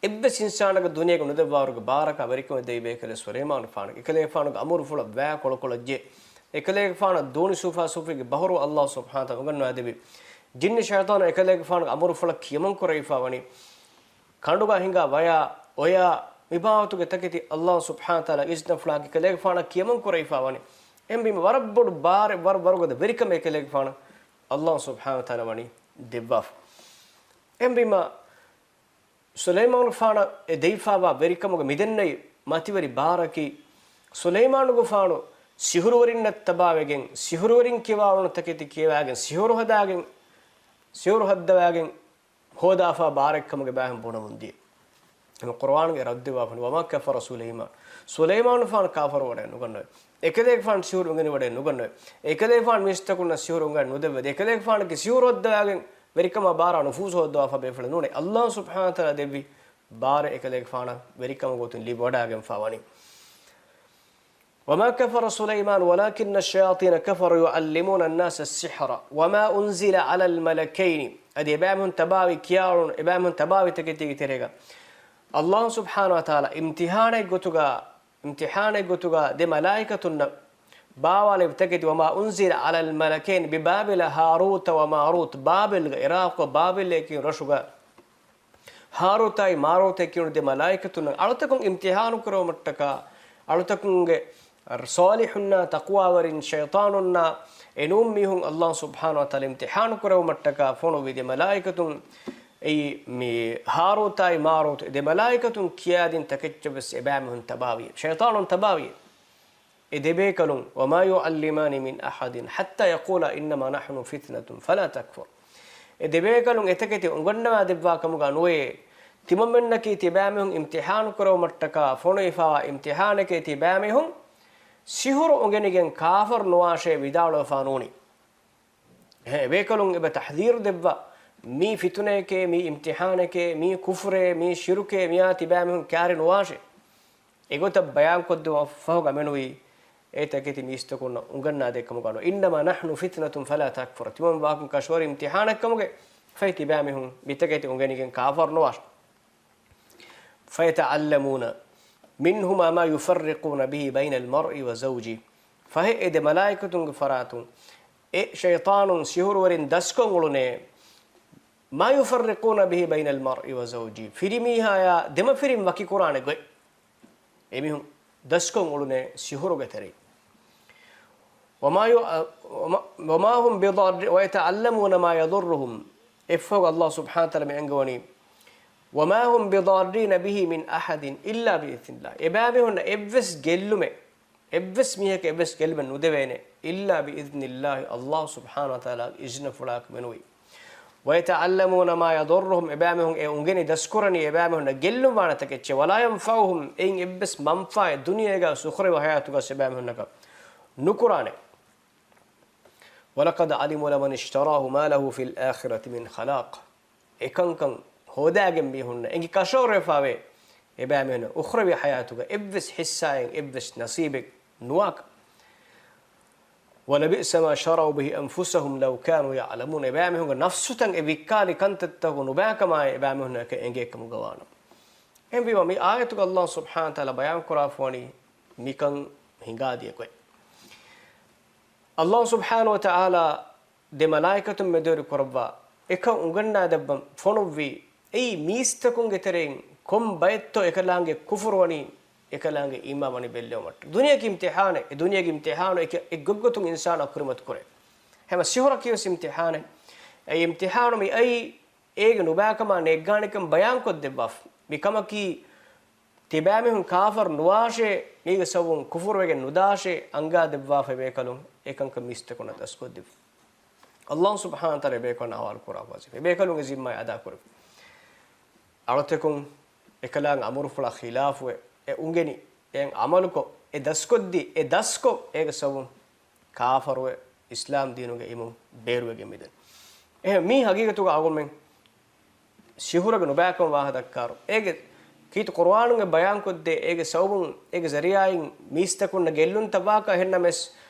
އެއްވެސް އިންސާނަކަށް ދުނިޔޭގަ ނުދެއްވާވަރުގެ ބާރަކާ ވެރިކަމެއް ދެއްވި ބޭކަލެއް ސުލައިމާނުގެފާނަކީ. އެކަލޭގެފާނުގެ އަމުރުފުޅަށް ވައި ކޮޅުކޮޅަށް ޖެހޭ، އެކަލޭގެފާނަށް ދޫނި ސޫފާސޫފީގެ ބަހުރު ﷲ ސުބްޙާނަހޫ ވަތަޢާލާ އުނގަންނަވާ ދެއްވި. ޖިންނި ޝައިޠާނު އެކަލޭގެފާނުގެ އަމުރުފުޅަށް ކިޔަމަން ކުރެވިފާ ވަނީ، ކަނޑުގަ ހިނގާ ވަޔާ އޮޔާ މިބާވަތުގެ ތަކެތި ﷲ ސުބްޙާނަހޫ ވަތަޢާލާގެ އިޒްނަފުޅާ އެކަލޭގެފާނަށް ކިޔަމަން ކުރެވިފާ ވަނީ. އެހެންވީމަ ވަރަށް ބޮޑު ބާރެއް، ވަރަށް ވަރުގަދަ ވެރިކަމެއް އެކަލޭގެފާނަށް ﷲ ސުބްޙާނަހޫ ވަތަޢާލާ ވަނީ ދެއްވާފަ. އެހެންވީމަ ސުލައިމާނުގެފާނަށް އެ ދެވިފާވާ ވެރިކަމުގެ މިދެންނެވި މަތިވެރި ބާރަކީ، ސުލައިމާނުގެފާނު ސިހުރުވެރިންނަށް ތަބާވެގެން، ސިހުރުވެރިން ކިޔަވާ އުޅުނު ތަކެތި ކިޔަވާގެން، ސިހުރު ހަދާގެން، ސިހުރު ހައްދަވާގެން، ހޯދާފާ ބާރެއްކަމުގެ ބައިމީހުން ބުނަމުން ދިޔަ. އެމަ ޤުރުއާނުގެ ރައްދެއް ވާފަނި، وَمَا كَفَرَ سُلَيْمَانُ، ސުލައިމާނުގެފާނު ކާފަރު ވަޑައެއް ނުގަންނަވޭ. އެކަލޭގެފާނު ސިހުރު އުނގެނި ވަޑައެއް ނުގަންނަވޭ. އެކަލޭގެފާނު މީސްތަކުންނަށް ސިހުރު އުނގަން ނުދެއްވޭ. އެކަލޭގެފާނަކީ ސިހުރު ހައްދަވާގެން ވެރިކަމާ ބާރާ ނުފޫޒު ހޯއްދަވާފަ ބޭފުޅެއް ނޫނޭ. ﷲ ސުބްޙާނަހޫ ވަތަޢާލާ ދެއްވި ބާރެއް އެކަލޭގެފާނަށް ވެރިކަމުގެ ގޮތުން ލިބިވަޑައިގެންފާ ވަނީ. وَمَا كَفَرَ سُلَيْمَانُ وَلَكِنَّ الشَّيَاطِينَ كَفَرُوا يُعَلِّمُونَ النَّاسَ السِّحْرَ وَمَا أُنْزِلَ عَلَى الْمَلَكَيْنِ. އަދި އެބައިމީހުން ތަބާވި ކިޔާ އުޅުނު، އެބައިމީހުން ތަބާވި ތަކެތީގެ ތެރޭގަ ﷲ ސުބްޙާނަހޫ ވަތަޢާލާ އިމްތިޙާނެއް ގޮތުގަ، އިމްތިޙާނެއް ގޮތުގަ ދެ މަލާއިކަތުންނަށް ބާވާލެއްވި ތަކެތި، وَمَا أُنْزِلَ عَلَى الْمَلَكَيْنِ بِبَابِلَ هَارُوتَ وَمَارُوتَ، ބާބިލްގެ، ޢިރާޤު ބާބިލް އޭ ކިޔުނު ރަށުގަ ހާރޫތާއި މާރޫތޭ ކިޔުނު ދެ މަލާއިކަތުންނަށް އަޅުތަކުން އިމްތިޙާނު ކުރެވުމަށްޓަކާ، އަޅުތަކުންގެ ޞާލިޙުންނާ ތަޤްވާވެރިން ޝައިޠާނުންނާ އެނޫން މީހުން ﷲ ސުބްޙާނަހޫ ވަތަޢާލާ އިމްތިޙާނު ކުރެވުމަށްޓަކާ ފޮނުއްވި ދެ މަލާއިކަތުން އެއީ މި ހާރޫތާއި މާރޫތު އެ ދެ މަލާއިކަތުން ކިޔާދިން ތަކެއްޗަށް ވެސް އެބައިމީހުން ތަބާވި، ޝައިޠާނުން ތަބާވި. އެ ދެބޭކަލުން، وما يعلمان من أحد حتى يقولا إنما نحن فتنة فلا تكفر. އެ ދެބޭކަލުން އެތަކެތި އުނގަންނަވާ ދެއްވާ ކަމުގަ ނުވޭ. ތިމަންމެންނަކީ ތިބާމީހުން އިމްތިޙާނު ކުރެވުމަށްޓަކާ ފޮނުވިފަވާ އިމްތިޙާނެކޭ ތިބާމީހުން ސިޙުރު އުނގެނިގެން ކާފަރު ނުވާށޭ ވިދާޅުވެފަ ނޫނީ. އެ ބޭކަލުން އެބަ ތަޙްޛީރު ދެއްވާ، މީ ފިތުނައެކޭ، މީ އިމްތިޙާނެކޭ، މީ ކުފުރޭ، މީ ޝިރުކޭ، މިއާ ތިބާމީހުން ކާރި ނުވާށޭ. އެގޮތަށް ބަޔާންކޮށްދެއްވާ ފަހުގަ މެނުވީ، އެ ތަކެތި މީސްތަކުންނަށް އުނގަންނާދޭ ކަމުގަ ނޫން. إنما نحن فتنة فلا تكفر. ތިމަން ވާކުން ކަށަވަރު އިމްތިޙާނެއް ކަމުގެ، ފަހެ ތިބާމީހުން މިތަކެތި އުނގެނިގެން ކާފަރު ނުވާށޭ. فيتعلمون منهما ما يفرقون به بين المرء وزوجه. ފަހެ އެ ދެ މަލާއިކަތުންގެ ފަރާތުން އެ ޝައިޠާނުން ސިޙުރުވެރިން ދަސްކޮށް އުޅުނޭ، ما يفرقون به بين المرء وزوجه، ފިރިމީހާޔާ ދެމަފިރިން ވަކިކުރާނެ ގޮތް. އެމީހުން ދަސްކޮށް އުޅުނޭ ސިޙުރުގެ ތެރެއިން. وما ي-، وما، وما هم بضار، ويتعلمون ما يضرهم. އެއަށްފަހު ﷲ ސުބްޙާނަހޫ ވަތަޢާލާ އެންގެވަނީ، وما هم بضارين به من أحد إلا بإذن الله. އެބައިމީހުންނަށް އެއްވެސް ގެއްލުމެއް، އެއްވެސް މީހަކަށް އެއްވެސް ގެއްލުމެއް ނުދެވޭނެ، إلا بإذن الله، ﷲ ސުބްޙާނަހޫ ވަތަޢާލާގެ އިޒްނަފުޅާއެކު މެނުވީ. ويتعلمون ما يضرهم، އެބައިމީހުން އެ އުނގެނި ދަސްކުރަނީ އެބައިމީހުންނަށް ގެއްލުން ވާނެ ތަކެއްޗެއް، ولا ينفعهم، އެއިން އެއްވެސް މަންފާއެއް ދުނިޔޭގަ އުޚްރަވީ ޙަޔާތުގަ އެބައިމީހުންނަކަށް ނުކުރާނެ. ولقد علموا لمن اشتراه ما له في الآخرة من خلاق. އެކަންކަން ހޯދާގެން މީހުންނަށް އެނގި ކަށަވަރުވެފަވޭ، އެބައިމީހުންނަށް އުޚްރަވީ ޙަޔާތުގަ އެއްވެސް ޙިއްޞާއެއް އެއްވެސް ނަސީބެއް ނުވާކަން. ولبئس ما شروا به أنفسهم لو كانوا يعلمون. އެބައިމީހުންގެ ނަފްސުތައް އެ ވިއްކާލި ކަންތައްތަކު ނުބައިކަމާއި އެބައިމީހުންނަކަށް އެނގޭ ކަމުގަވާނަމަ. އެހެންވީމަ މި އާޔަތުގަ ﷲ ސުބްޙާނަހޫ ވަތަޢާލާ ބަޔާންކުރާފަވަނީ މިކަން ހިނގާދިޔަ ގޮތް. ﷲ ސުބްޙާނަހޫ ވަތަޢާލާ ދެ މަލާއިކަތުން މެދުވެރި ކުރައްވާ އެކަން އުނގަންނާދެއްވަން ފޮނުއްވީ، އެއީ މީސްތަކުންގެ ތެރެއިން ކޮން ބައެއްތޯ އެކަލާނގެ ކުފުރުވަނީ، އެކަލާނގެ އީމާން ވަނީ ބެއްލެވުމަށްޓަކާ. ދުނިޔޭގެ އިމްތިޙާނެއް، އެ ދުނިޔޭގެ އިމްތިޙާނު އެކި، އެއްގޮތްގޮތުން އިންސާނާ ކުރިމަތި ކުރޭ. ހަމަ ސިޙުރަކީވެސް އިމްތިޙާނެއް. އެ އިމްތިޙާނު މި އައީ އޭގެ ނުބައިކަމާ ނޭއްގާނެކަން ބަޔާންކޮށްދެއްވާފަ. މި ކަމަކީ ތިބާމީހުން ކާފަރު ނުވާށޭ، މީގެ ސަބަބުން ކުފުރުވެގެން ނުދާށޭ، އަންގާދެއްވާފަ އެބޭކަލުން އެކަންކަން މީސްތަކުންނަށް ދަސްކޮށްދެއްވި. ﷲ ސުބްޙާނަހޫ ވަތަޢާލާ އެބޭކަލުންނަށް އަހުވާލު ކުރާ ވަޒީފާ. އެބޭކަލުންގެ ޒިންމާއަށް އަދާކުރެވި. އަޅުތަކުން އެކަލާނގެ އަމުރުފުޅާ ޚިލާފުވެ، އެ އުނގެނި، އެ އަމަލުކޮށް، އެ ދަސްކޮށްދީ، އެ ދަސްކޮށް، އޭގެ ސަބަބުން ކާފަރުވެ، އިސްލާމް ދީނުގެ އިމުން ބޭރުވެގެން މިދަނީ. އެހެން މީ ހަގީގަތުގަ އަޅުގަނޑުމެން ސިޙުރުގެ ނުބައިކަން ވާހަކަ ދައްކާރު، އޭގެ ކީރިތި ޤުރުއާނުގެ ބަޔާންކޮށްދޭ، އޭގެ ސަބަބުން، އޭގެ ޒަރީޢާއިން މީސްތަކުންނަށް ގެއްލުންތައް ވާކަށް. އެހެންނަމަވެސް،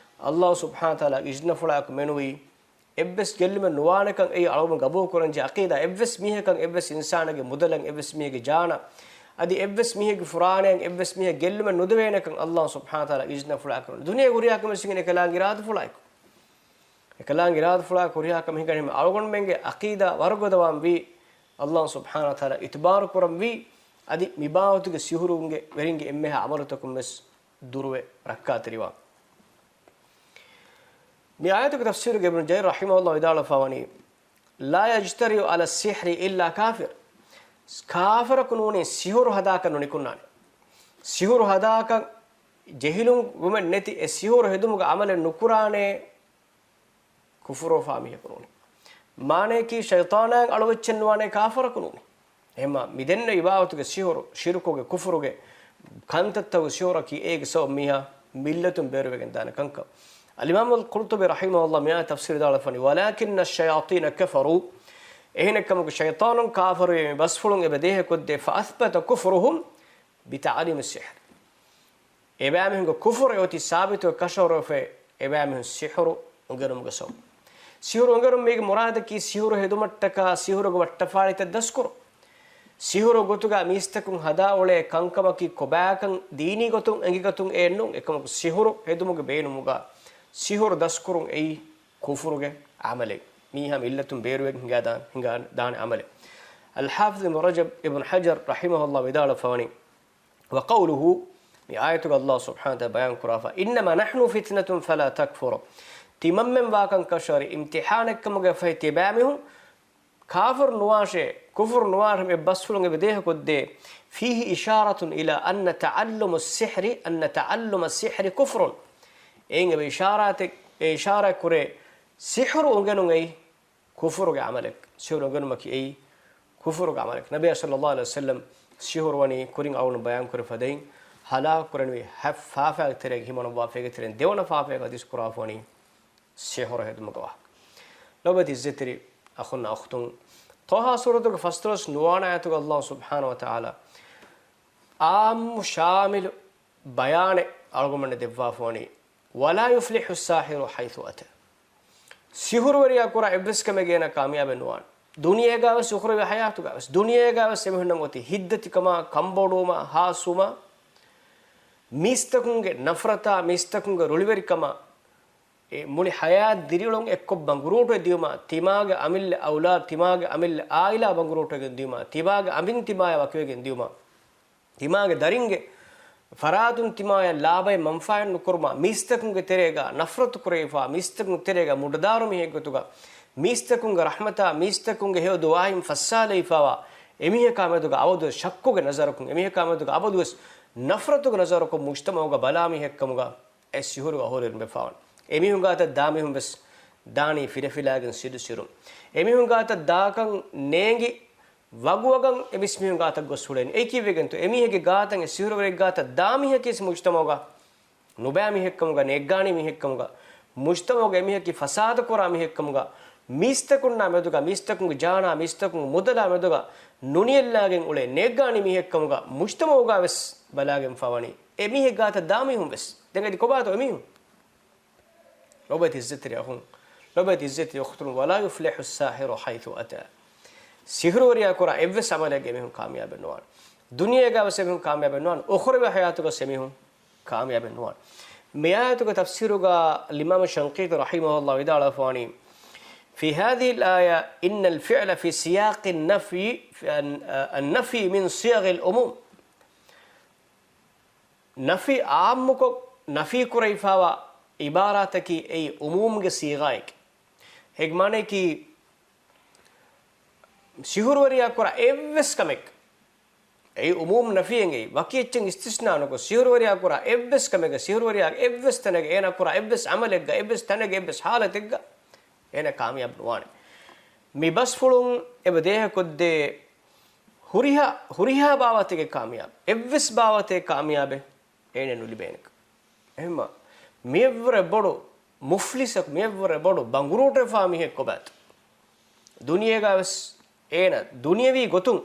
ﷲ ސުބްޙާނަހޫ ވަތަޢާލާގެ އިޒްނަފުޅާއެކު މެނުވީ، އެއްވެސް ގެއްލުމެއް ނުވާނެކަން އެއީ އަޅުގަނޑު ގަބޫލުކުރަންޖެހޭ ޢަޤީދާ. އެއްވެސް މީހަކަށް އެއްވެސް އިންސާނެއްގެ މުދަލަށް، އެއްވެސް މީހެއްގެ ޖާނަށް، އަދި އެއްވެސް މީހެއްގެ ފުރާނަޔަށް އެއްވެސް މީހެއް ގެއްލުމެއް ނުދެވޭނެކަން ﷲ ސުބްޙާނަހޫ ވަތަޢާލާގެ އިޒްނަފުޅާ ކުރަން. ދުނިޔޭގެ ހުރިހާ ކަމެއް ހިނގަނީ އެކަލާނގެ އިރާދަފުޅާއެކު. އެކަލާނގެ އިރާދަފުޅާ ހުރިހާ ކަމެއް ހިނގަނީ އަޅުގަނޑުމެންގެ ޢަޤީދާ ވަރުގަދަވާންވީ، ﷲ ސުބްޙާނަހޫ ވަތަޢާލާ އިތުބާރު ކުރަންވީ، އަދި މިބާވަތުގެ ސިޙުރުންގެ ވެރިންގެ އެންމެހާ ޢަމަލުތަކުން ވެސް ދުރުވެ ރައްކާތެރިވާން. މި އާޔަތުގެ ތަފްސީރުގައި އިބްނު ޖަރީރު ރަޙިމަހުﷲ ވިދާޅުވެފަވަނީ، لا يجترئ على السحر إلا كافر. ކާފަރަކު ނޫނީ ސިޙުރު ހަދާކަށް ނުނިކުންނާނެ. ސިޙުރު ހަދާކަށް ޖެހިލުން ވުމެއް ނެތި، އެ ސިޙުރު ހެދުމުގެ ޢަމަލެއް ނުކުރާނެ ކުފުރުވެފާ މީހަކު ނޫނީ. މާނަޔަކީ ޝައިޠާނާއަށް އަޅުވެއްޗެއް ނުވާނެ ކާފަރަކު ނޫނީ. އެހެންމާ މި ދެންނެވި ބާވަތުގެ ސިޙުރު، ޝިރުކުގެ، ކުފުރުގެ ކަންތައްތަކުގެ ސިޙުރަކީ އޭގެ ސަބަބުން މީހާ މިއްލަތުން ބޭރުވެގެން ދާނެ ކަންކަން. އަލްއިމާމުލް ޤުރްޠުބީ ރަޙިމަހުﷲ މިއާ ތަފްސީރު ވިދާޅުވެފަވަނީ، ولكن الشياطين كفروا. އެހެނެއްކަމަކު ޝައިޠާނުން ކާފަރުވި މި ބަސްފުޅުން އެބަ ދޭހަކޮށްދޭ، فأثبت كفرهم بتعليم السحر. އެބައިމީހުންގެ ކުފުރު އެއޮތީ ސާބިތުވެ ކަށަވަރުވެފައި އެބައިމީހުން ސިޙުރު އުނގެނުމުގެ ސަބަބުން. ސިޙުރު އުނގެނުން މީގެ މުރާދަކީ ސިޙުރު ހެދުމަށްޓަކާ ސިޙުރުގެ ވައްޓަފާޅިތައް ދަސްކުރުން. ސިޙުރު ގޮތުގަ މީސްތަކުން ހަދާ އުޅޭ ކަންކަމަކީ ކޮބާކަން ދީނީ ގޮތުން އެނގިގަތުން އެއްނޫން. އެކަމަކު ސިޙުރު ހެދުމުގެ ބޭނުމުގަ ސިޙުރު ދަސްކުރުން އެއީ ކުފުރުގެ ޢަމަލެއް. މީހާ މިއްލަތުން ބޭރުވެގެން ހިނގާ ދާ-، ހިނގާ ދާނެ ޢަމަލެއް. އަލްޙާފިޡު އިބްނު ރަޖަބް އިބްނު ޙަޖަރު ރަޙިމަހުﷲ ވިދާޅުވެފަވަނީ، وقوله، މި އާޔަތުގަ ﷲ ސުބްޙާނަހޫ ވަތަޢާލާ ބަޔާން ކުރާފަ، إنما نحن فتنة فلا تكفر. ތިމަންމެން ވާކަން ކަށަވަރި އިމްތިޙާނެއްކަމުގައި ފަހި ތިބާމީހުން ކާފަރު ނުވާށޭ، ކުފުރު ނުވާށޭ، އެ ބަސްފުޅުން އެބަ ދޭހަކޮށްދޭ. فيه إشارة إلى أن تعلم السحر، أن تعلم السحر كفر. އެއިން އެބަ އިޝާރާތެއް، އެ އިޝާރާތް ކުރޭ، ސިޙުރު އުނގެނުން އެއީ ކުފުރުގެ ޢަމަލެއް. ސިޙުރު އުނގެނުމަކީ އެއީ ކުފުރުގެ ޢަމަލެއް. ނަބިއްޔާ ޞައްލައްލާހު ޢަލައިހި ވަސައްލަމް ސިޙުރު ވަނީ ކުރިން އަޅުގަނޑު ބަޔާން ކުރި ފަދައިން، ހަލާކު ކުރެންވީ ހަތް ފާފައިގެ ތެރޭގެ ހިމަނައްވާފައިގެ ތެރެއިން ދެވަނަ ފާފައިގެ ޙަދީޘް ކުރާފަ ވަނީ ސިޙުރު ހެދުމުގެ ވާހަކަ. ލޯބިވެތި ޢިއްޒަތްތެރި އަޚުންނާ އުޚްތުން، ޠާހާ ސޫރަތުގެ ފަސްދޮޅަސް ނުވަވަނަ އާޔަތުގަ ﷲ ސުބްޙާނަހޫ ވަތަޢާލާ ޢާއްމު ޝާމިލު ބަޔާނެއް އަޅުގަނޑުމެންނަށް ދެއްވާފަ ވަނީ، ولا يفلح الساحر حيث أتى. ސިޙުރުވެރިޔާ ކުރާ އެއްވެސް ކަމެއް އޭނާ ކާމިޔާބެއް ނުވާނެ. ދުނިޔޭގަވެސް އުޚްރަވީ ޙަޔާތުގަވެސް. ދުނިޔޭގަވެސް އެމީހުންނަށް އޮތީ ހިތްދަތިކަމާ، ކަންބޮޑުވުމާ، ހާސްވުމާ، މީސްތަކުންގެ ނަފްރަތާ، މީސްތަކުންގެ ރުޅިވެރިކަމާ، އެ މުޅި ޙަޔާތް ދިރިއުޅުން އެއްކޮށް ބަނގުރޫޓުވެ ދިޔުމާ، ތިމާގެ އަމިއްލަ އައުލާދު، ތިމާގެ އަމިއްލަ ޢާއިލާ ބަނގުރޫޓުވެގެން ދިޔުމާ، ތިމާގެ އަނބިން ތިމާޔާ ވަކިވެގެން ދިޔުމާ، ތިމާގެ ދަރިންގެ ފަރާތުން ތިމާޔަށް ލާބައެއް މަންފާއެއް ނުކުރުމާ، މީސްތަކުންގެ ތެރޭގަ ނަފްރަތު ކުރެވިފާ، މީސްތަކުންގެ ތެރޭގަ މުޑުދާރު މީހެއްގެ ގޮތުގަ، މީސްތަކުންގެ ރަޙްމަތާ، މީސްތަކުންގެ ހެޔޮ ދުޢާއިން ފައްސާލައިފާވާ، އެމީހަކާ މެދުގަ އަބަދުވެސް ޝައްކުގެ ނަޒަރަކުން، އެމީހަކާ މެދުގަ އަބަދުވެސް ނަފްރަތުގެ ނަޒަރަކުން މުޖްތަމަޢުގަ ބަލާ މީހެއްކަމުގަ، އެ ސިޙުރުގަ އަހުރެން ބެފާވަން. އެމީހުން ގާތަށް ދާ މީހުން ވެސް ދާނީ ފިރެފިލާގެން ސިދު ސިރުން. އެމީހުން ގާތަށް ދާކަން ނޭނގި ވަގުވަގަން އެ މީސްމީހުން ގާތަށް ގޮސް ހުޅޭނީ. އެއީ ކީއްވެގެންތޯ؟ އެމީހެއްގެ ގާތަށް، އެ ސިޙުރުވެރިއެއް ގާތަށް ދާ މީހަކީ މުޖްތަމަޢުގަ ނުބައި މީހެއްކަމުގަ، ނޭއްގާނީ މީހެއްކަމުގަ، މުޖްތަމަޢުގަ އެމީހަކީ ފަސާދަކުރާ މީހެއްކަމުގަ، މީސްތަކުންނާ މެދުގަ، މީސްތަކުންގެ ޖާނާ، މީސްތަކުންގެ މުދަލާ މެދުގަ ނުނިޔަށްލާގެން އުޅޭ ނޭއްގާނީ މީހެއްކަމުގަ، މުޖްތަމަޢުގަ ވެސް ބަލާގެންފާ ވަނީ. އެމީހެއް ގާތަށް ދާ މީހުން ވެސް. ދެން އަދި ކޮބާތޯ އެމީހުން؟ ލޮބެތި އިއްޒަތްތެރި އަޚުން، ލޮބެތި އިއްޒަތްތެރި އުޚްތުން، ولا يفلح الساحر حيث أتى. ސިޙުރުވެރިޔާ ކުރާ އެއްވެސް ޢަމަލެއްގަ އެމީހުން ކާމިޔާބެއް ނުވާނެ. ދުނިޔޭގަވެސް އެމީހުން ކާމިޔާބެއް ނުވާނެ. އުޚްރަވީ ޙަޔާތުގަސް އެމީހުން ކާމިޔާބެއް ނުވާނެ. މި އާޔަތުގެ ތަފްސީރުގަ އިމާމު ޝަންޤީޠީ ރަޙިމަހުﷲ ވިދާޅުވެފަވަނީ، في هذه الآية إن الفعل في سياق النفي، النفي من صيغ العموم. ނަފީ ޢާއްމުކޮށް، ނަފީ ކުރެވިފާވާ ޢިބާރާތަކީ އެއީ ޢުމޫމްގެ ޞީޣާއެކޭ. އޭގެ މާނަޔަކީ، ސިޙުރުވެރިޔާ ކުރާ އެއްވެސް ކަމެއް، އެއީ ޢުމޫމް ނަފީއެއް، އެއީ ވަކި އެއްޗެއް އިސްތިސްނާ ނުކޮށް، ސިޙުރުވެރިޔާ ކުރާ އެއްވެސް ކަމެއްގަ، ސިޙުރުވެރިޔާ އެއްވެސް ތަނެއްގަ، އޭނާ ކުރާ އެއްވެސް ޢަމަލެއްގަ، އެއްވެސް ތަނެއްގަ، އެއްވެސް ޙާލަތެއްގަ އޭނާ ކާމިޔާބު ނުވާނެ. މި ބަސްފުޅުން އެބަ ދޭހަކޮށްދޭ، ހުރިހާ، ހުރިހާ ބާވަތެއްގެ ކާމިޔާބު، އެއްވެސް ބާވަތެއް ކާމިޔާބެއް އޭނަ ނުލިބޭނެ. އެހެންމަ، މިއަށްވުރެ ބޮޑު މުފްލިސަކު، މިއަށްވުރެ ބޮޑު ބަނގުރޫޓުވެފާ މީހެއް ކޮބާތޯ؟ ދުނިޔޭގަވެސް އޭނަ ދުނިޔަވީ ގޮތުން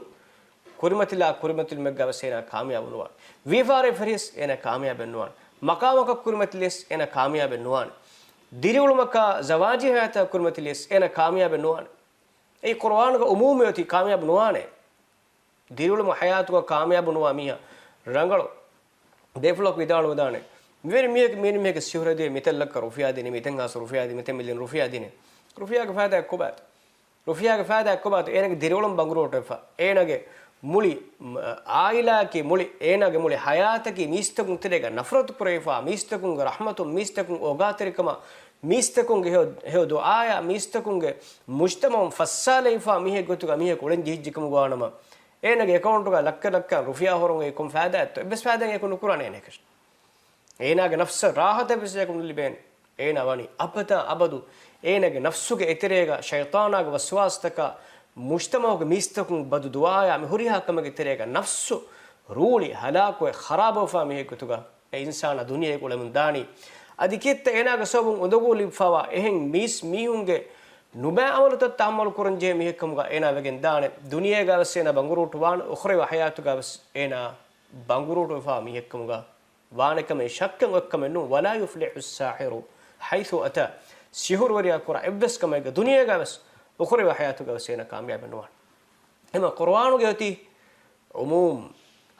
ކުރިމަތިލާ ކުރިމަތިލުމެއްގަވެސް އޭނާ ކާމިޔާބު ނުވާނެ. ވިޔަފާރި ފެށިޔަސް އޭނާ ކާމިޔާބެއް ނުވާނެ. މަޤާމަކަށް ކުރިމަތިލިޔަސް އޭނާ ކާމިޔާބެއް ނުވާނެ. ދިރިއުޅުމަކާ ޒަވާޖީ ޙަޔާތާ ކުރިމަތިލިޔަސް އޭނާ ކާމިޔާބެއް ނުވާނެ. އެއީ ޤުރުއާނުގަ ޢުމޫމީ އޮތީ ކާމިޔާބު ނުވާނެ. ދިރިއުޅުމު ޙަޔާތުގަ ކާމިޔާބު ނުވާ މީހާ ރަނގަޅު. ބޭފުޅަކު ވިދާޅުވެދާނެ، މިވެރި މީހަކު މިވެރި މީހަކަށް ސިޙުރެއް ދިޔަ މިތައް ލައްކަ ރުފިޔާ ދިނީ، މިތައް ހާސް ރުފިޔާ ދިނީ، މިތައް މިލިއަން ރުފިޔާ ދިނީ. ރުފިޔާގެ ފައިދާއެއް ކޮބާތޯ؟ ރުފިޔާގެ ފައިދާއެއް ކޮބާތޯ؟ އޭނަގެ ދިރިއުޅުން ބަނގުރޫޓުވެފަ. އޭނަގެ މުޅި، މް، އާއިލާއަކީ މުޅި، އޭނާގެ މުޅި ޙަޔާތަކީ މީސްތަކުން ތެރޭގަ ނަފްރަތު ކުރެވިފަ، މީސްތަކުންގެ ރަޙްމަތުން، މީސްތަކުން އޯގާތެރިކަމަށް، މީސްތަކުންގެ ހެޔޮ، ހެޔޮ ދުޢާޔާ، މީސްތަކުންގެ މުޖްތަމަޢުން ފައްސާލައިފަ މީހެއް ގޮތުގަ މީހަކު އުޅެން ޖެހިއްޖެ ކަމުގަ ވާނަމަ، އޭނަގެ އެކައުންޓުގަ ލައްކަ ލައްކަ ރުފިޔާ ހުރުން އެ ކޮން ފައިދާއެއްތޯ؟ އެއްވެސް ފައިދާއެއް އެކު ނުކުރާނެ އޭނައަކަށް. އޭނާގެ ނަފްސަށް ރާޙަތެއް ވެސް އެކު ނުލިބޭނެ. އޭނާ ވަނީ އަބަދާ އަބަދު އޭނާގެ ނަފްސުގެ އެތެރޭގަ ޝައިޠާނާގެ ވަސްވާސްތަކާ، މުޖްތަމަޢުގެ މީސްތަކުން ބަދު ދުޢާޔާ މި ހުރިހާ ކަމެއްގެ ތެރޭގަ ނަފްސު ރޫޅި ހަލާކުވެ ޚަރާބުވެފާ މީހެއް ގޮތުގަ އެ އިންސާނާ ދުނިޔޭގަ އުޅެމުން ދާނީ. އަދި ކިއެއްތަ އޭނާގެ ސަބަބުން އުނދަގޫ ލިބިފާވާ އެހެން މީސް މީހުންގެ ނުބައި އަމަލުތައް ތަޙައްމަލު ކުރަން ޖެހޭ މީހެއްކަމުގަ އޭނާ ވެގެން ދާނެ. ދުނިޔޭގަ ވެސް އޭނާ ބަނގުރޫޓު ވާނެ، އުޚްރަވީ ޙަޔާތުގަ ވެސް އޭނާ ބަނގުރޫޓު ވެފާ މީހެއްކަމުގަ ވާނެ ކަމެއް ޝައްކެއް އޮތް ކަމެއް ނޫން. ولا يفلح الساحر حيث أتى. ސިޙުރުވެރިޔާ ކުރާ އެއްވެސް ކަމެއްގަ ދުނިޔޭގަ ވެސް އުޚްރަވީ ޙަޔާތުގަ ވެސް އޭނާ ކާމިޔާބެއް ނުވާނެ. އެމަ ޤުރުއާނުގަ އޮތީ ޢުމޫމް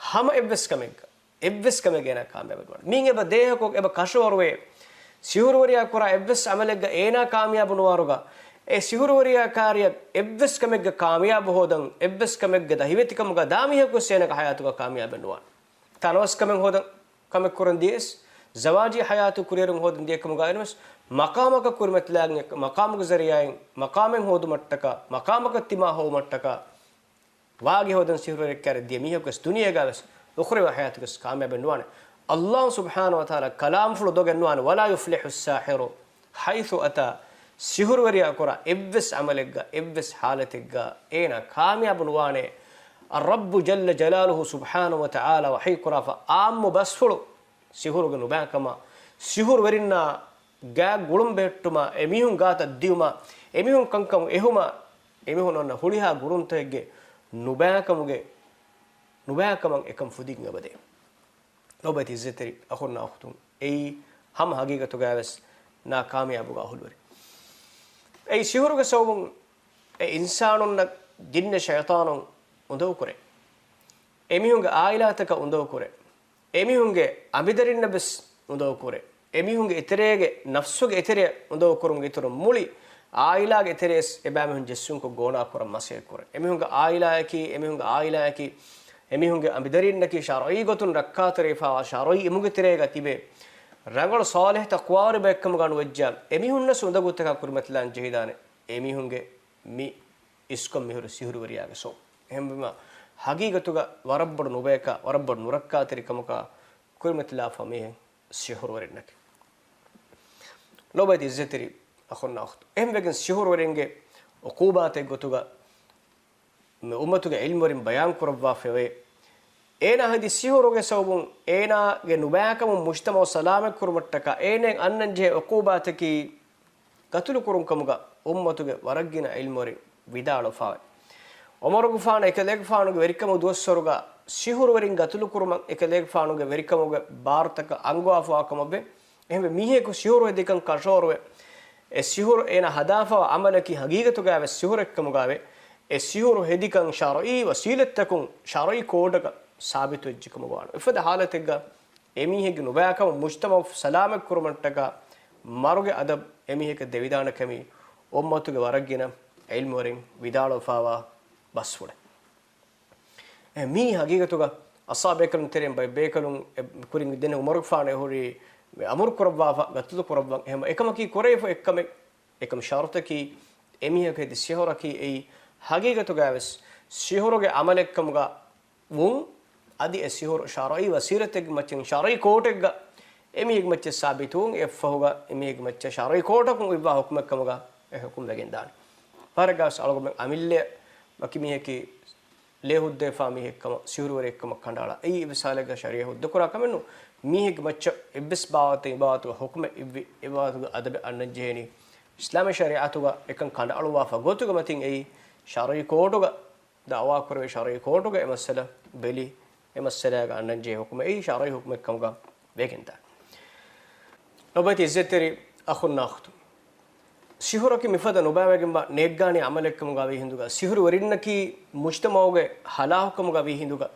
ހަމަ އެއްވެސް ކަމެއްގަ، އެއްވެސް ކަމެއްގަ އޭނާ ކާމިޔާބެއް ނުވާނެ. މީން އެބަ ދޭހަކޮށް އެބަ ކަށަވަރުވޭ، ސިޙުރުވެރިޔާ ކުރާ އެއްވެސް ޢަމަލެއްގަ އޭނާ ކާމިޔާބު ނުވާރުގަ، އެ ސިޙުރުވެރިޔާ ކާރިޔަށް އެއްވެސް ކަމެއްގަ ކާމިޔާބު ހޯދަން، އެއްވެސް ކަމެއްގަ ދަހިވެތިކަމުގަ ދާ މީހަކު ވެސް އޭނާގެ ޙަޔާތުގަ ކާމިޔާބެއް ނުވާނެ. ތަނަވަސްކަމެއް ހޯދަން، ކަމެއް ކުރަން ދިޔަސް، ޒަވާޖީ ހަޔާތު ކުރިއެރުން ހޯދަން ދިޔަ ކަމުގައި ނަމަސް، މަޤާމަކަށް ކުރިމަތިލާގެން އެ މަޤާމުގެ ޒަރީޢާއިން މަޤާމެއް ހޯދުމަށްޓަކާ، މަޤާމަކަށް ތިމާ ހޮވުމަށްޓަކާ، ވާގި ހޯދަން ސިހުރުވެރިއެއްކާރެ ދިޔަ މީހަކުވެސް ދުނިޔޭގަވެސް އުޚްރަވީ ހަޔާތުގަސް ކާމިޔާބެއް ނުވާނެ. އައްލާހު ސުބްޙާނަހު ވަތަޢާލާ ކަލާމްފުޅު ދޮގެއް ނުވާނެ، "ولا يفلح الساحر حيث أتى." ސިހުރުވެރިޔާ ކުރާ އެއްވެސް ޢަމަލެއްގަ، އެއްވެސް ޙާލަތެއްގަ އޭނާ ކާމިޔާބު ނުވާނެ. އައްރައްބު ޖައްލަ ޖަލާލުހު ސުބްޙާނަހު ވަތަޢާލާ ވަޙީ ކުރާފަ އާއްމު ބަސްފުޅު ސިހުރުގެ ނުބައިކަމާ، ސިހުރުވެރިންނާ ގާތް ގުޅުން ބެހެއްޓުމާ، އެމީހުން ގާތަށް ދިޔުމާ، އެމީހުން ކަންކަމު އެހުމާ، އެމީހުން އޮންނަ ހުޅިހާ ގުރުންތަކެއްގެ ނުބައިކަމުގެ، ނުބައިކަމަށް އެކަން ފުދިގެން އެބަދޭ. ލޯބިވެތި އިއްޒަތްތެރި އަޚުންނާ އުޚްތުން، އެއީ ހަމަ ހަގީގަތުގައިވެސް ނާކާމިޔާބުގެ އަހުލުވެރި. އެއީ ސިހުރުގެ ސަބަބުން އެ އިންސާނުންނަށް ޖިންނެއް ޝައިޠާނުން އުނދަގޫކުރޭ. އެމީހުންގެ އާއިލާތަކަށް އުނދަގޫކުރޭ. އެމީހުންގެ އަނބިދަރިންނަށް ވެސް އުނދަގޫކުރޭ. އެމީހުންގެ އެތެރޭގެ ނަފްސުގެ އެތެރެއަށް އުނދަގޫކުރުމުގެ އިތުރުން މުޅި އާއިލާގެ އެތެރެޔަސް އެބައިމީހުން ޖެއްސުންކޮށް ގޯނާކުރަން މަސައްކަތްކުރޭ. އެމީހުންގެ އާއިލާއަކީ، އެމީހުންގެ އާއިލާއަކީ، އެމީހުންގެ އަނބިދަރިންނަކީ ޝަރުޢީ ގޮތުން ރައްކާތެރިވެފައިވާ ޝަރުޢީ އިމުގެ ތެރޭގަ ތިބޭ ރަނގަޅު ޞާލިޙު ތަޤްވާވެރި ބައެއްކަމުގަ ނުވެއްޖާ، އެމީހުންނަސް އުނދަގޫތަކާ ކުރިމަތިލާން ޖެހިދާނެ. އެމީހުންގެ މި އިސްކޮށް މިހުރި ސިހުރުވެރިޔާގެ ސޯ. އެހެންވީމަ، ހަގީގަތުގަ ވަރަށް ބޮޑު ނުބަޔަކާ، ވަރަށް ބޮޑު ނުރައްކާތެރިކަމަކާ ކުރިމަތިލާފަ މީހެއް ސިހުރުވެރިންނަކީ. ލޯބިވެތި އިއްޒަތްތެރި އަޚުންނާ އުޚްތުން. އެހެންވެގެން ސިހުރުވެރިންގެ ޢުޤޫބާތެއް ގޮތުގަ، މި އުއްމަތުގެ ޢިލްމުވެރިން ބަޔާން ކުރައްވާފައިވޭ. އޭނާ ހެދި ސިހުރުގެ ސަބަބުން އޭނާގެ ނުބައިކަމުން މުޖްތަމަޢު ސަލާމަތްކުރުމަށްޓަކާ އޭނައަށް އަންނަންޖެހޭ ޢުޤޫބާތަކީ ގަތުލުކުރުން ކަމުގަ އުއްމަތުގެ ވަރަށްގިނަ ޢިލްމުވެރިން ވިދާޅުވެފައިވޭ. ޢުމަރުގެފާނު އެކަލޭގެފާނުގެ ވެރިކަމުގެ ދުވަސްވަރުގަ ސިހުރުވެރިން ގަތުލުކުރުމަށް އެކަލޭގެފާނުގެ ވެރިކަމުގެ ބާރުތަކަށް އަންގަވާފައިވާ ކަމަށްވޭ. އެހެންވެ، މީހަކު ސިހުރު ހެދިކަން ކަށަވަރުވެ، އެ ސިހުރު އޭނާ ހަދާފައިވާ ޢަމަލަކީ ހަގީގަތުގައިވެސް ސިހުރެއްކަމުގައިވެ، އެ ސިހުރު ހެދިކަން ޝަރުޢީ ވަސީލަތްތަކުން ޝަރުޢީ ކޯޑަކަށް ސާބިތުވެއްޖެ ކަމުގަވާނެ. އެފަދަ ޙާލަތެއްގަ އެމީހެއްގެ ނުބައިކަމުން މުޖްތަމަޢު ސަލާމަތްކުރުމަށްޓަކާ މަރުގެ އަދަބު އެމީހަކަށް ދެވިދާނެ ކަމީ އުއްމަތުގެ ވަރަށްގިނަ ޢިލްމުވެރިން ވިދާޅުވެފައިވާ ބަސްފުޅެއް. އެ މީ ހަގީގަތުގަ އަޞްޙާބޭކަލުން ތެރެއިން ބައެއް ބޭކަލުން އެ ކުރިން ދެން ޢުމަރުގެފާނު އެ ހުރީ އަމުރު ކުރައްވާފަ ގަތުލު ކުރައްވަން. އެހެން އެކަމަކީ ކުރެވިފަ އެއްކަމެއް. އެކަމް ޝަރުޠަކީ އެމީހަކު ހެދި ސިހުރަކީ އެއީ ހަގީގަތުގައިވެސް ސިހުރުގެ ޢަމަލެއްކަމުގަ ވުން، އަދި އެ ސިހުރު ޝަރުޢީ ވަސީލަތެއްގެ މައްޗަށް، ޝަރުޢީ ކޯޓެއްގަ އެމީހެއްގެ މައްޗަށް ސާބިތުވުން. އެއަށްފަހުގަ އެމީހެއްގެ މައްޗަށް ޝަރުޢީ ކޯޓަކުން އިއްވާ ޙުކުމެއްކަމުގަ އެ ޙުކުމް ވެގެންދާނެ. ފަހަރެއްގަވެސް އަޅުގަނޑުމެން އަމިއްލަ ވަކި މީހަކީ ލޭ ހުއްދަވެފާ މީހެއްކަމަށް، ސިހުރުވެރިއެއްކަމަށް ކަނޑައަޅާ. އެއީ އެއްވެސް ހާލެއްގަ ޝަރީޢަތް ހުއްދަކުރާ ކަމެއް ނޫން. މީހެއްގެ މައްޗަށް އެއްވެސް ބާވަތެއް އެބާވަތުގެ ޙުކުމެއް އިއްވި، އެބާވަތުގެ އަދަބެއް އަންނަން ޖެހޭނީ އިސްލާމީ ޝަރީޢަތުގަ އެކަން ކަނޑައަޅުއްވާފަ ގޮތުގެ މަތިން އެއީ ޝަރުޢީ ކޯޓުގަ ދަޢުވާކުރެވޭ، ޝަރުޢީ ކޯޓުގަ އެ މައްސަލަ ބެލި، އެ މައްސަލާގަ އަންނަން ޖެހޭ ޙުކުމެއް އެއީ ޝަރުޢީ ޙުކުމެއްކަމުގަ ވެގެންދާނެ. ލޮބުވެތި އިއްޒަތްތެރި އަޚުންނާ އުޚްތުން. ސިހުރަކީ މިފަދަ ނުބައިވެގެންވާ ނޭއްގާނީ ޢަމަލެއްކަމުގަ ވީ ހިނދުގަ، ސިހުރުވެރިންނަކީ މުޖްތަމަޢުގެ ހަލާކުކަމުގަ ވީ ހިނދުގަ،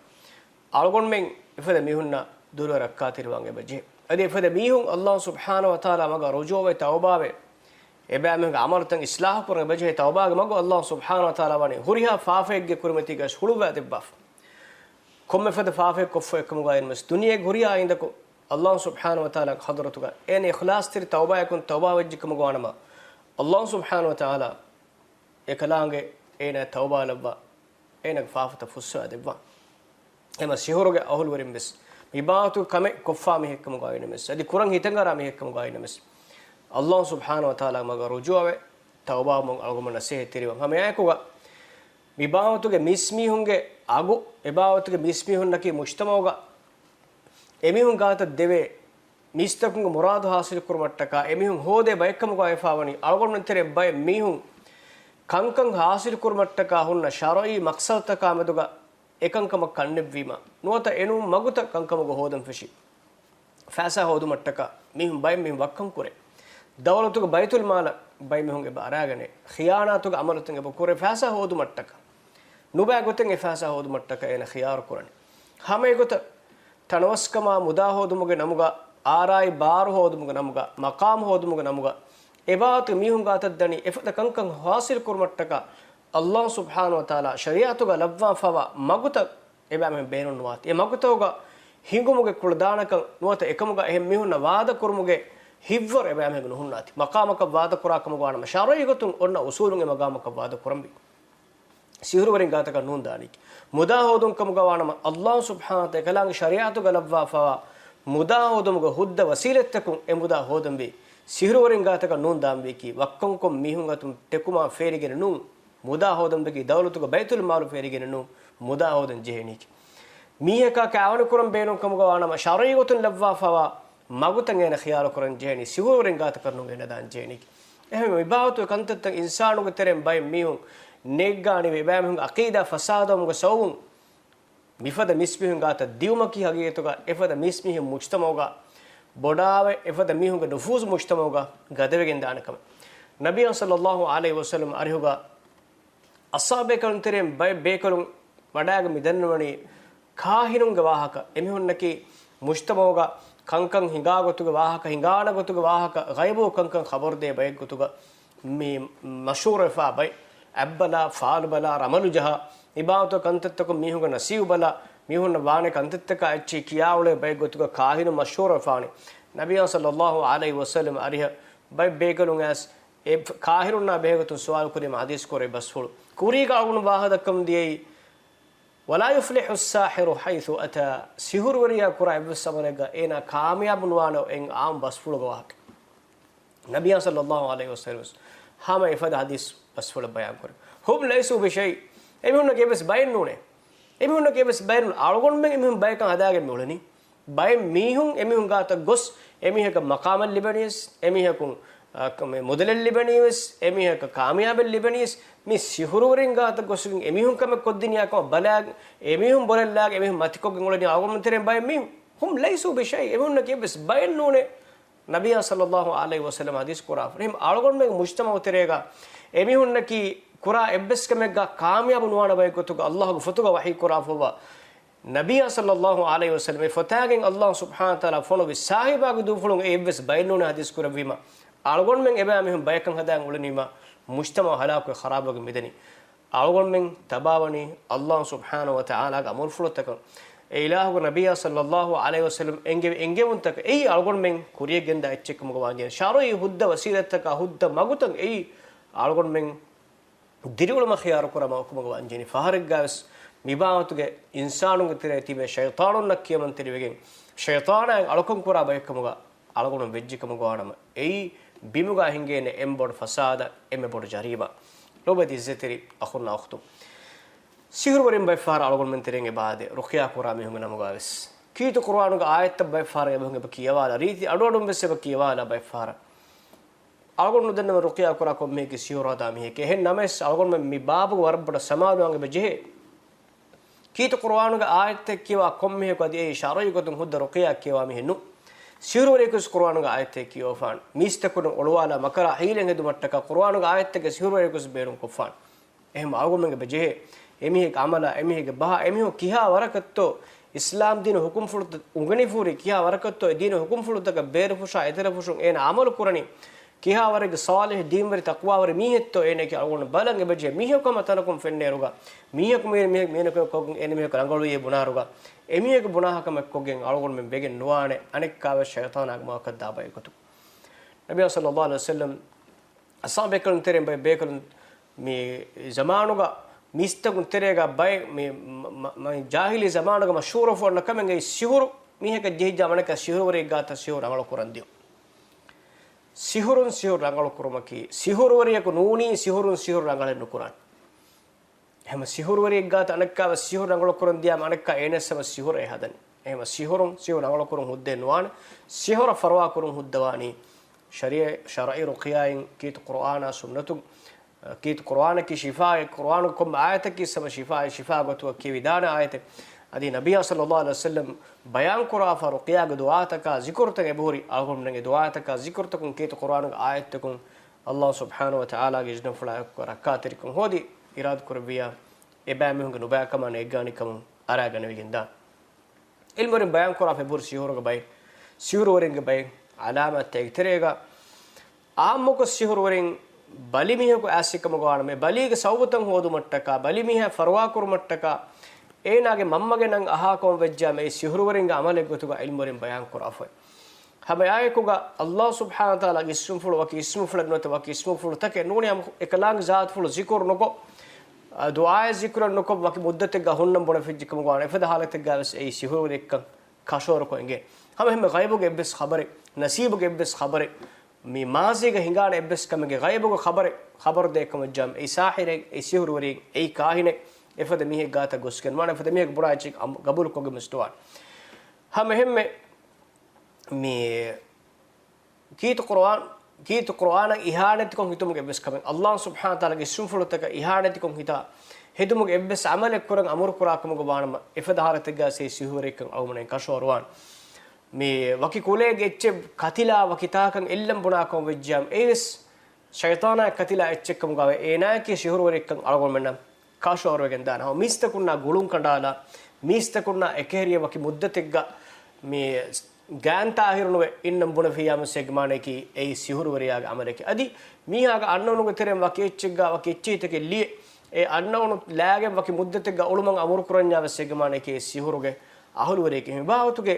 އަޅުގަނޑުމެން އެފަދަ މީހުންނާ ދުރުވެ ރައްކާތެރިވާން އެބަޖެހޭ. އަދި އެފަދަ މީހުން ﷲ ސުބްޙާނަހު ވަތަޢާލާ މަގަށް ރުޖޫޢަވެ ތައުބާވެ، އެބައިމީހުންގެ ޢަމަލުތައް އިޞްލާޙު ކުރަން އެބަޖެހޭ. ތައުބާގެ މަގު ﷲ ސުބްޙާނަހު ވަތަޢާލާ ވަނީ ހުރިހާ ފާފައެއްގެ ކުރިމަތީގަ ހުޅުއްވާ ދެއްވާފަ. ކޮންމެ ފަދަ ފާފައެއް ކޮށްފަ އެކަމުގައި ނަމަސް، ދުނިޔޭގެ ހުރިހާ އިނދަކު ﷲ ސުބްޙާނަހު ވަތަޢާލާގެ ޙަޟްރަތުގަ އޭނަ އިޚްލާޞްތެރި ތައުބާއަކުން ތައުބާވެއްޖެ ކަމުގަވާނަމަ، ﷲ ސުބްޙާނަހު ވަތަޢާލާ އެކަލާނގެ އޭނާ ތައުބާލައްވާ، އޭނާގެ ފާފަތައް ފުއްސަވާ ދެއްވާ. އެމަ ސިހުރުގެ އަހުލުވެރިން ވެސް މި ބާވަތު ކަމެއް ކޮށްފާ މީހެއްކަމުގައި ނަމަސް، އަދި ކުރަން ހިތަށް އަރާ މީހެއްކަމުގައި ނަމަސް، ﷲ ސުބްޙާނަހު ވަތަޢާލާ މަގަށް ރުޖޫޢަވެ ތައުބާވުމަށް އަޅުގަނޑު ނަސޭހަތް ތެރިވަން. ހަމައެއާއެކުގަ މި ބާވަތުގެ މީސްމީހުންގެ އަގު، އެބާވަތުގެ މީސްމީހުންނަކީ މުޖްތަމަޢުގަ އެމީހުން ގާތަށް ދެވޭ މީސްތަކުންގެ މުރާދު ޙާޞިލުކުރުމަށްޓަކާ، އެމީހުން ހޯދޭ ބައެއްކަމުގަ ވެފާވަނީ، އަޅުގަނޑުމެން ތެރެއިން ބައެއް މީހުން ކަންކަން ޙާޞިލުކުރުމަށްޓަކާ ހުންނަ ޝަރުޢީ މަޤްޞަދުތަކާ މެދުގަ އެކަންކަމަށް ކަންނެތްވީމަ، ނުވަތަ އެނޫން މަގުތައް ކަންކަމުގަ ހޯދަން ފެށި، ފައިސާ ހޯދުމަށްޓަކާ މީހުން ބައެއް މީހުން ވައްކަން ކުރޭ. ދައުލަތުގެ ބައިތުލްމާލަށް ބައެއް މީހުން އެބަ އަރާގަނޭ. ޚިޔާނާތުގެ ޢަމަލުތައް އެބަ ކުރޭ ފައިސާ ހޯދުމަށްޓަކާ. ނުބައި ގޮތެއް އެ ފައިސާ ހޯދުމަށްޓަކާ އޭނަ ޚިޔާރު ކުރަނީ. ހަމަ އެގޮތަށް ތަނަވަސްކަމާ މުދާ ހޯދުމުގެ ނަމުގަ، އާރާއި ބާރު ހޯދުމުގެ ނަމުގަ، މަޤާމު ހޯދުމުގެ ނަމުގަ، އެބާވަތުގެ މީހުން ގާތަށް ދަނީ އެފަދަ ކަންކަން ޙާޞިލު ކުރުމަށްޓަކާ، ﷲ ސުބްޙާނަހު ވަތަޢާލާ ޝަރީޢަތުގަ ލައްވާފައިވާ މަގުތައް އެބައިމީހުން ބޭނުންނުވާތީ. އެ މަގުތަކުގަ ހިނގުމުގެ ކުޅަދާނަކަން ނުވަތަ އެކަމުގަ އެހެން މީހުންނަށް ވާދަ ކުރުމުގެ ހިތްވަރު އެބައިމީހުން ނުހުންނާތި. މަޤާމަކަށް ވާދަ ކުރާ ކަމުގަ ވާނަމަ، ޝަރުޢީ ގޮތުން އޮންނަ އުޞޫލުން އެ މަޤާމަކަށް ވާދަ ކުރަންވީ. ސިހުރުވެރިން ގާތަކަށް ނޫން ދާނީކީ. މުދާ ހޯދުން ކަމުގަ ވާނަމަ، ﷲ ސުބްޙާނަހޫ ވަތަޢާލާގެ ޝަރީޢަތުގަ ލައްވާފަވާ މުދާ ހޯދުމުގެ ހުއްދަ ވަސީލަތްތަކުން އެ މުދާ ހޯދަންވީ. ސިހުރުވެރިން ގާތަކަށް ނޫން ދާންވީކީ، ވައްކަންކޮށް މީހުން އަތުން ޓެކުމާ ފޭރިގެން ނޫން، މުދާ ހޯދަން ވެގީ ދައުލަތުގެ ބައިތުލް މާލު ފޭރިގެން ނޫން، މުދާ ހޯދަން ޖެހެނީކީ. މީހަކާ ކާވަނު ކުރަން ބޭނުން ކަމުގަ ވާނަމަ، ޝަރުޢީ ގޮތުން ލައްވާފަވާ މަގުތައް އޭނަ ޚިޔާރު ކުރަން ޖެހެނީ، ސިހުރުވެރިން ގާތަކަށް ނޫން އޭނަ ދާން ޖެހެނީކީ. އެހެންވެ، މި ބާވަތުގެ ކަންތައްތައް އިންސާނުންގެ ތެރެއިން ބައެއް މީހުން ނޭއްގާނީ އެބައިމީހުންގެ ޢަޤީދާ ފަސާދަވުމުގެ ސަބަބުން މިފަދަ މީސްމީހުން ގާތަށް ދިއުމަކީ ހަގީގަތުގަ އެފަދަ މީސްމީހުން މުޖްތަމަޢުގަ ބޮޑާވެ، އެފަދަ މީހުންގެ ނުފޫޒު މުޖްތަމަޢުގަ ގަދަވެގެން ދާނެ ކަމެއް. ނަބިއްޔާ ޞައްލައްލާހު ޢަލައިހި ވަސައްލަމް އަރިހުގަ އަޞްޙާބޭކަލުން ތެރެއިން ބައެއް ބޭކަލުން ވަޑައިގެން މި ދަންނަވަނީ ކާހިނުންގެ ވާހަކަ، އެމީހުންނަކީ މުޖްތަމަޢުގަ ކަންކަން ހިނގާ ގޮތުގެ ވާހަކަ، ހިނގާނެ ގޮތުގެ ވާހަކަ، ޣައިބު ކަންކަން ޚަބަރުދޭ ބައެއް ގޮތުގަ މި މަޝްހޫރުވެފާ ބައެއް، އަތްބަލާ، ފާލުބަލާ، ރަމަލު ޖަހާ، މި ބާވަތު ކަންތައްތަކުން މީހުންގެ ނަސީބު ބަލާ، މީހުންނަށް ވާނެ ކަންތައްތަކާ އެއްޗެހި ކިޔާއުޅޭ ބައެއް ގޮތުގަ ކާހިނު މަޝްހޫރުވެފާނެ. ނަބިއްޔާ ޞައްލައްލާހު ޢަލައިހި ވަސައްލަމް އަރިހަށް ބައެއް ބޭކަލުން އައިސް އެ ކާހިނުންނާ ބެހޭގޮތުން ސުވާލު ކުރީމަ ޙަދީޘް ކުރޭ ބަސްފުޅު. ކުރީގަ އަޅުގަނޑު ވާހަކަ ދައްކަމުން ދިޔައީ، "ولا يفلح الساحر حيث أتى." ސިހުރުވެރިޔާ ކުރާ އެއްވެސް ޢަމަލެއްގަ އޭނާ ކާމިޔާބު ނުވާނެ އެއް ޢާއްމު ބަސްފުޅުގެ ވާހަކަ. ނަބިއްޔާ ޞައްލައްލާހު ޢަލައިހި ވަސައްލަމް ވެސް ހަމަ އެފަދަ ޙަދީޘް ބަސްފުޅެއް ބަޔާން ކުރޭ. "هم ليسوا بشيء." އެމީހުންނަކީ އެއްވެސް ބައެއް ނޫނޭ. އެމީހުންނަކީ އެއްވެސް ބައެއް ނޫނޭ. އަޅުގަނޑުމެން އެމީހުން ބަޔަކަށް ހަދާގެން މި އުޅެނީ. ބައެއް މީހުން އެމީހުން ގާތަށް ގޮސް، އެމީހަކަށް މަޤާމެއް ލިބެނީވެސް، އެމީހަކުން، އާ، ކަމެއް މުދަލެއް ލިބެނީވެސް، އެމީހަކަށް ކާމިޔާބެއް ލިބެނީވެސް، މި ސިހުރުވެރިން ގާތަށް ގޮސްގެން އެމީހުން ކަމެއް ކޮށްދިނިޔާ ކަމަށް ބަލާ، އެމީހުން ބޮލެއްލާގެ އެމީހުން މަތިކޮށްގެން އުޅެނީ އަޅުގަނޑު ތެރެއިން ބައެއް މީހުން. هم ليسوا بشيء، އެމީހުންނަކީ އެއްވެސް ބައެއް ނޫނޭ. ނަބިއްޔާ ޞައްލައްލާހު ޢަލައިހި ވަސައްލަމް ޙަދީޘް ކުރާފަ. އެހެން އަޅުގަނޑުމެން މުޖްތަމަޢު ތެރޭގަ އެމީހުންނަކީ ކުރާ އެއްވެސް ކަމެއްގަ ކާމިޔާބު ނުވާނެ ބައެއް ގޮތުގަ ﷲގެ ފޮތުގަ ވަޙީ ކުރާފައިވާ ނަބިއްޔާ ޞައްލައްލާހު ޢަލައިހި ވަސައްލަމް އެ ފޮތާގެން ﷲ ސުބްޙާނަހޫ ވަތަޢާލާ ފޮނުވި ސާހިބާގެ ދޫފުޅުން އެއްވެސް ބައެއް ނޫނޭ ޙަދީޘް ކުރެއްވީމަ، އަޅުގަނޑުމެން އެބައިމީހުން ބަޔަކަށް ހަދާން އުޅެނީމަ، މުޖްތަމަޢު ހަލާކުވެ ޚަރާބުވެގެން މިދަނީ. އަޅުގަނޑުމެން ތަބާވަނީ ﷲ ސުބްޙާނަހޫ ވަތަޢާލާގެ އަމުރުފުޅުތަކަށް، އެ އިލާހުގެ ނަބިއްޔާ ޞައްލައްލާހު ޢަލައިހި ވަސައްލަމް އެންގެވި އެންގެވުންތަކަށް. އެއީ އަޅުގަނޑުމެން ކުރިޔަށް ގެންދާ އެއްޗެއް ކަމުގަ ވާންޖެހޭ. ޝަރުޢީ ހުއްދަ ވަސީލަތްތަކާ ހުއްދަ މަގުތައް އެއީ އަޅުގަނޑުމެން ދިރިއުޅުމަށް ޚިޔާރުކުރާ މަގު ކަމުގަ ވާންޖެހޭނީ. ފަހަރެއްގަވެސް މިބާވަތުގެ އިންސާނުންގެ ތެރޭ ތިބޭ ޝައިޠާނުންނަށް ކިޔަމަންތެރިވެގެން، ޝައިޠާނާއިން އަޅުކަން ކުރާ ބައެއް ކަމުގަ އަޅުގަނޑު ވެއްޖެ ކަމުގަ ވާނަމަ، އެއީ ބިމުގަ ހިނގޭނެ އެންމެ ބޮޑު ފަސާދަ، އެންމެ ބޮޑު ޖަރީމާ. ލޯބިވެތި އިއްޒަތްތެރި އަޚުންނާ އުޚްތުން، ސިހުރުވެރިން ބައެއް ފަހަރަށް އަޅުގަނޑުމެން ތެރެއިން އެބަ އާދޭ، ރުޤިޔާ ކުރާ މީހުންގެ ނަމުގަވެސް. ކީރިތި ޤުރުއާނުގެ އާޔަތްތައް ބައެއް ފަހަރަށް އެބަހުން އެބަ ކިޔަވާލާ، ރީތި އަޑުއަޑުން ވެސް އެބަ ކިޔަވާލާ ބައެއް ފަހަރަށް. އަޅުގަނޑު ނުދަންނަވަން ރުޤިޔާ ކުރާ ކޮންމެއަކީ ސިހުރު ހަދާ މީހެކޭ. އެހެން ނަމަވެސް، އަޅުގަނޑުމެން މި ބާބުގެ ވަރަށް ބޮޑަށް ސަމާލުވާން އެބަ ޖެހޭ. ކީރިތި ޤުރުއާނުގެ އާޔަތްތައް ކިޔަވާ ކޮންމެހެކު އަދި އެއީ ޝަރުޢީ ގޮތުން ހުއްދަ ރުޤިޔާ ކިޔަވާ މީހެއް ނޫން. ސިހުރުވެރިޔަކުވެސް ޤުރުއާނުގެ އާޔަތްތައް ކިޔަވަފާނެ. މީސްތަކުން އޮޅުވާލާ މަކަރާ ހީލަތް ހެދުމަށްޓަކާ ޤުރުއާނުގެ އާޔަތްތަކެއް ސިހުރުވެރިޔަކުވެސް ބޭނުންކޮށްފާނެ. އެހެން އަޅުގަނޑުމެން އެބަ ޖެހޭ، އެމީހެއްގެ ޢަމަލާ، އެމީހެއްގެ ބަހާ، އެމީހުން ކިހާ ވަރަކަށްތޯ އިސްލާމް ދީނު ޙުކުމްފުޅުތައް އުނގެނިފޫރި، ކިހާ ވަރަކަށްތޯ އެ ދީނު ޙުކުމްފުޅުތަކަށް ބޭރުފުށާ އެތެރެފުށުން އޭނާ ޢަމަލު ކުރަނީ، ކިހާ ވަރެއްގެ ޞާލިޙު، ދީންވެރި، ތަޤްވާވެރި މީހެއްތޯ އޭނައަކީ އަޅުގަނޑު ބަލަން އެބަޖެހޭ. މީހަކު ހަމަ ތަނަކުން ފެންނައިރުގަ، މީހަކު މީ މީހެއް މީނަކު ކޮށްގެން އޭނަ މީހަކު ރަނގަޅުވިއޭ ބުނާއިރުގަ، އެމީހަކު ބުނާހާ ކަމެއް ކޮށްގެން އަޅުގަނޑުމެން ވެގެން ނުވާނެ، އަނެއްކާވެސް ޝައިޠާނާގެ މަގަކަށް ދާ ބައެއް ގޮތުން. ނަބިއްޔާ ޞައްލައްލާހު ޢަލައިހި ވަސައްލަމް އަޞްޙާބޭކަލުން ތެރެއިން ބައެއް ބޭކަލުން މި ޒަމާނުގަ މީސްތަކުން ތެރޭގަ ބައެއް މި މަ-، މަ-، މަ-، ޖާހިލީ ޒަމާނުގަ މަޝްހޫރުވެފަ އޮންނަ ކަމެއް އެއީ ސިހުރު މީހަކަށް ޖެހިއްޖާ އަނެއްކާ ސިހުރުވެރިއެއްގާތަށް ސިހުރު ރަނގަޅު ކުރަން ދިޔުން. ސިހުރުން ސިހުރު ރަނގަޅު ކުރުމަކީ، ސިހުރުވެރިޔަކު ނޫނީ ސިހުރުން ސިހުރު ރަނގަޅެއް ނުކުރާނެ. އެހެން ސިހުރުވެރިއެއްގާތަށް އަނެއްކާވެސް ސިހުރު ރަނގަޅު ކުރަން ދިޔާމަ އަނެއްކާ އޭނައަށްވެސް ސިހުރެއް ހަދަނީ. އެހެން ސިހުރުން ސިހުރު ރަނގަޅު ކުރުން ހުއްދައެއް ނުވާނެ. ސިހުރަށް ފަރުވާ ކުރުން ހުއްދަވާނީ ޝަރީ-، ޝަރުޢީ ރުޤިޔާއިން ކީރިތި ޤުރުއާނާ ސުންނަތު، ކީރިތި ޤުރުއާނަކީ ޝިފާއެއް، ޤުރުއާނުގެ ކޮންމެ އާޔަތަކީ ސަބަ ޝިފާއެއް، ޝިފާ ގޮތުގަ ކިޔެވިދާނެ އާޔަތެއް. އަދި ނަބިއްޔާ ޞައްލައްލާހު ޢަލައިހި ވަސައްލަމް ބަޔާން ކުރާފަ ރުޤިޔާގެ ދުޢާތަކާ ޒިކުރުތައް އެބަހުރި. އަޅުގަނޑުމެން އެ ދުޢާތަކާ ޒިކުރުތަކުން ކީރިތި ޤުރުއާނުގެ އާޔަތްތަކުން ﷲ ސުބްޙާނަހޫ ވަތަޢާލާގެ އިޒުނަފުޅާއެކު ރައްކާތެރިކަން ހޯދި، އިރާދަ ކުރެއްވިއްޔާ، އެބައިމީހުންގެ ނުބައިކަމާ ނޭއްގާނިކަމުން އަރާގަނެވިގެންދާނެ. ޢިލްމުވެރިން ބަޔާންކުރާ އެބަހުރި ސިހުރުގެ ބައެއް، ސިހުރުވެރިންގެ ބައެއް ޢަލާމާތްތައް އެއްތެރޭގަ އާއްމުކޮށް ސިހުރުވެރިން ބަލި މީހަކު އާސިކަމުގަ ވާނަމަ، އެ ބަލީގެ ސަބަބުތައް ހޯދުމަށްޓަކާ، ބަލި މީހާ ފަރުވާކުރުމަށްޓަކާ، އޭނާގެ މަންމަގެ ނަން އަހާކަމަށް ވެއްޖާމަ އެ ސިހުރުވެރިންގެ ޢަމަލެއް ގޮތުގަ ޢިލްމުވެރިން ބަޔާން ކުރާފައި. ހަމައެއާއެކުގަ ﷲ ސުބްޙާނަހޫ ވަތަޢާލާގެ އިސްމުފުޅު ވަކި އިސްމުފުޅެއް ނުވަތަ ވަކި އިސްމުފުޅުތަކެއް ނޫނީ ހަމަ އެކަލާނގެ ޒާތުފުޅު ޒިކުރު ނުކޮށް، އަ، ދުޢާއެއް ޒިކުރެއް ނުކޮށް ވަކި މުއްދަތެއްގަ ހުންނަން ބުނެފިއްޖެ ކަމުގަ ވާނެ. އެފަދަ ޙާލަތެއްގަ ވެސް އެއީ ސިހުރުވެރިއެއްކަން ކަށަވަރުކޮށް އެނގޭ. ހަމަ އެހެންމެ ޣައިބުގެ އެއްވެސް ޚަބަރެއް، ނަސީބުގެ އެއްވެސް ޚަބަރެއް، މި މާޒީގަ ހިނގާނެ އެއްވެސް ކަމެއްގެ ޣައިބުގެ ޚަބަރެއް ޚަބަރު ދޭ ކަމަށް ވެއްޖާމަ އެއީ ސާޙިރެއް، އެއީ ސިހުރުވެރިއެއް، އެއީ ކާހިނެއް، އެފަދަ މީހެއް ގާތަށް ގޮސްގެން ނުވާނެ، އެފަދަ މީހަކު ބުނާ އެއްޗެއް އަމ-، ގަބޫލުކޮށްގެން ވެސް ނުވާނެ. ހަމަ އެހެންމެ މި ކީރިތި ޤުރުއާން، ކީރިތި ޤުރުއާނަށް އިހާނެތިކޮށް ހިތުމުގެ އެއްވެސް ކަމެއް، ﷲ ސުބްޙާނަހޫ ވަތަޢާލާގެ އިސްމުފުޅުތަކަށް އިހާނެތިކޮށް ހިތާ ހެދުމުގެ އެއްވެސް ޢަމަލެއް ކުރަން އަމުރު ކުރާ ކަމުގަ ވާނަމަ، އެފަދަ ޙާލަތެއްގަ އެއީ ސިހުރުވެރިއެއްކަން އަޅުގަނޑުމެން ކަށަވަރުވާނެ. މި ވަކި ކުލައިގެ އެއްޗެއް ކަތިލާ ވަކި ތާކަށް އެއްލަން ބުނާ ކަމަށް ވެއްޖާމަ އެއީވެސް ޝައިޠާނާ ކަތިލާ އެއްޗެއް ކަމުގަ ވޭ. އޭނާއަކީ ސިހުރުވެރިއެއްކަން އަޅުގަނޑުމެންނަށް ކަށަވަރުވެގެން ދާނެ. ހަމަ މީސްތަކުންނާ ގުޅުން ކަނޑާލާ، މީސްތަކުންނާ އެކަހެރިއަށް ވަކި މުއްދަތެއްގަ މި ގާތް ތާހިރު ނުވެ އިންނަން ބުނެފިއްޔާމަސް އޭގެ މާނައަކީ އެއީ ސިހުރުވެރިޔާގެ ޢަމަލެކޭ. އަދި މީހާގެ އަންނައުނުގެ ތެރެއިން ވަކި އެއްޗެއްގަ ވަކި އެއްޗިހިތަކެއް ލިޔެ، އެ އަންނައުނު ލާގެން ވަކި މުއްދަތެއްގަ އުޅުމަށް އަމުރު ކުރަންޏާ ވެސް އޭގެ މާނައަކީ އެއީ ސިހުރުގެ އަހުލުވެރިޔެކޭ. މި ބާވަތުގެ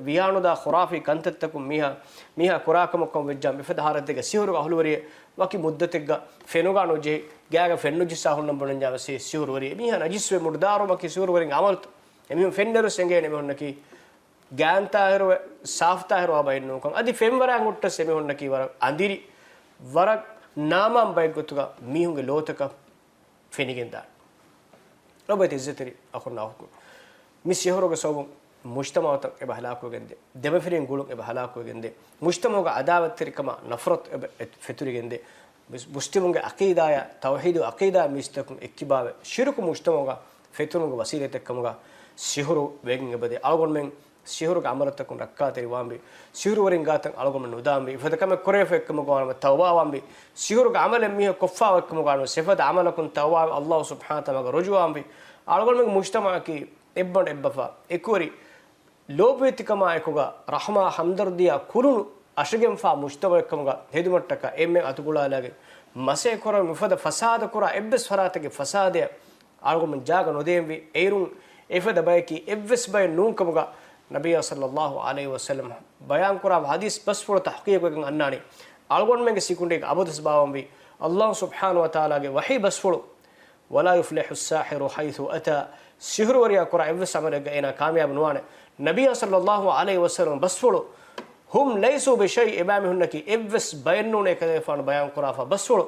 ވިޔާނުދާ ޚުރާފީ ކަންތައްތަކުން މީހާ، މީހާ ކުރާ ކަމަކަށް ވެއްޖާ މިފަދަ ޙާލަތެއްގަ ސިހުރުގެ އަހުލުވެރިޔެއް ވަކި މުއްދަތެއްގަ ފެނުގަ ނުޖެހި، ގާގަ ފެންނުޖިއްސާ ހުންނަން ބުނަންޏާ ވެސް އެއީ ސިހުރުވެރިޔެއް. މީހާ ނަޖިސްވެ މުޑުދާރުވުމަކީ ސިހުރުވެރިންގެ ޢަމަލުތައް. އެމީހުން ފެންނައިރު އެނގޭނެ އެމީހުންނަކީ ގާތް ތާހިރުވެ، ސާފު ތާހިރުވާ ބައެއް ނޫންކަން. އަދި ފެންވަރާ ހުއްޓަސް އެމީހުންނަކީ ވަރަށް އަނދިރި، ވަރަށް ނާމާން ބައެއް ގޮތުގަ މީހުންގެ ލޯތަކަށް ފެނިގެންދާނެ. ރައްޔިތު ޢިއްޒަތްތެރި އަޚުންނާ އުޚްތުން، މި ސިހުރުގެ ސަބަބުން މުޖްތަމަޢުތައް އެބަ ހަލާކުވެގެންދޭ. ދެމަފިރިން ގުޅުން އެބަ ހަލާކުވެގެންދޭ. މުޖްތަމަޢުގަ ޢަދާވަތްތެރިކަމާ ނަފްރަތު އެބަ އެ-، ފެތުރިގެންދޭ. މުސް-، މުސްލިމުންގެ ޢަޤީދާޔާ ތައުޙީދު ޢަޤީދާ މީސްތަކުން އެއްކިބާވެ، ޝިރުކު މުޖްތަމަޢުގަ ފެތުރުމުގެ ވަސީލަތެއްކަމުގަ ސިހުރު ވެގެން އެބަދޭ. އަޅުގަނޑުމެން ސިހުރުގެ ޢަމަލުތަކުން ރައްކާތެރިވާންވީ، ސިހުރުވެރިން ގާތަށް އަޅުގަނޑުމެން ނުދާންވީ، އެފަދަ ކަމެއް ކުރެވިފަ އެއްކަމުގަ ވާނަމަ ތައުބާވާންވީ، ސިހުރުގެ ޢަމަލެއް މީހަކު ކޮށްފާ އެއްކަމުގަ ވާނަމަ އެފަދަ ޢަމަލަކުން ތައުބާވެ ﷲ ސުބްޙާނަހޫ ވަތަޢާލާގެ ރުޖޫޢަވާންވީ. އަޅުގަނޑުމެންގެ މުޖްތަމަޢަކީ އެއްބަނޑު އެއްބަފާ އެކުވެރި ލޯބިވެތިކަމާއެކުގަ ރަޙްމާ ހަމްދަރްދީއާ ކުރުނު އަށިގެންފާ މުޖްތަމަޢެއްކަމުގަ ހެދުމަށްޓަކާ އެންމެ އަތުގުޅާލާގެން މަސައްކަތް ކުރަން މިފަދަ ފަސާދަކުރާ އެއްވެސް ފަރާތެއްގެ ފަސާދަޔަށް އަޅުގަނޑުމެން ޖާގަ ނުދޭންވީ. އޭރުން އެފަދަ ބަޔަކީ އެއްވެސް ބައެއް ނޫންކަމުގަ ނަބިއްޔާ ޞައްލައްލާހު ޢަލައިހި ވަސައްލަމަ ބަޔާންކުރާ ޙަދީޘް ބަސްފުޅުތައް ޙަޤީޤަތްވެގެން އަންނާނީ. އަޅުގަނޑުމެންގެ ސިކުނޑީގަ އަބަދުވެސް ބާވަންވީ ﷲ ސުބްޙާނަހޫ ވަތަޢާލާގެ ވަޙީ ބަސްފުޅު، "ولا يفلح الساحر حيث أتى." ސިހުރުވެރިޔާ ކުރާ އެއްވެސް ޢަމަލެއްގަ އޭނާ ކާމިޔާބު ނުވާނެ. ނަބިއްޔާ ޞައްލައްލާހު ޢަލައިހި ވަސައްލަމަ ބަސްފުޅު، "هم ليسوا بشيء." އެބައިމީހުންނަކީ އެއްވެސް ބައެއް ނޫނޭ ކަލޭފާނު ބަޔާން ކުރާފަ ބަސްފުޅު.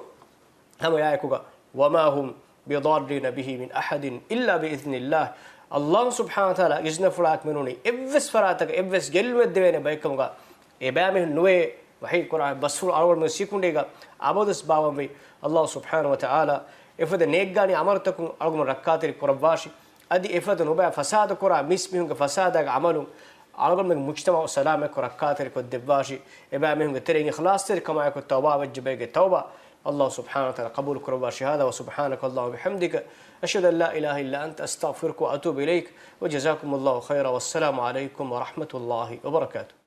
ހަމައެއާއެކުގަ، "وما هم بضارين به من أحد إلا بإذن الله." ﷲ ސުބްޙާނަހޫ ވަތަޢާލާ އިޒްނަފުޅާއެކު މިނޫނީ އެއްވެސް ފަރާތަކަށް އެއްވެސް ގެއްލުމެއް ދެވޭނެ ބައެއްކަމުގަ އެބައިމީހުން ނުވޭ. ވަޙީ ކުރާ ބަސްފުޅު އަޅުގަނޑުމެން ސިކުނޑީގަ އަބަދުވެސް ބާވަންވީ. ﷲ ސުބްޙާނަހޫ ވަތަޢާލާ އެފަދަ ނޭއްގާނީ ޢަމަލުތަކުން އަޅުގަނޑު ރައްކާތެރި ކުރައްވާށި. އަދި އެފަދަ ނުބައި ފަސާދަކުރާ މީސްމީހުންގެ ފަސާދާގެ ޢަމަލުން އަޅުގަނޑުމެންގެ މުޖްތަމަޢު ސަލާމަތްކޮށް ރައްކާތެރިކޮށްދެއްވާށި. އެބައިމީހުންގެ ތެރެއިން އިޚްލާޞްތެރިކަމާއެކު ތައުބާވެއްޖެ ބައެއްގެ ތައުބާ ﷲ ސުބްޙާނަހޫ ވަތަޢާލާ ޤަބޫލު ކުރައްވާށި. هذا وسبحانك اللهم وبحمدك، أشهد أن لا إله إلا أنت، أستغفرك وأتوب إليك، وجزاكم الله خيرا، والسلام عليكم ورحمة الله وبركاته.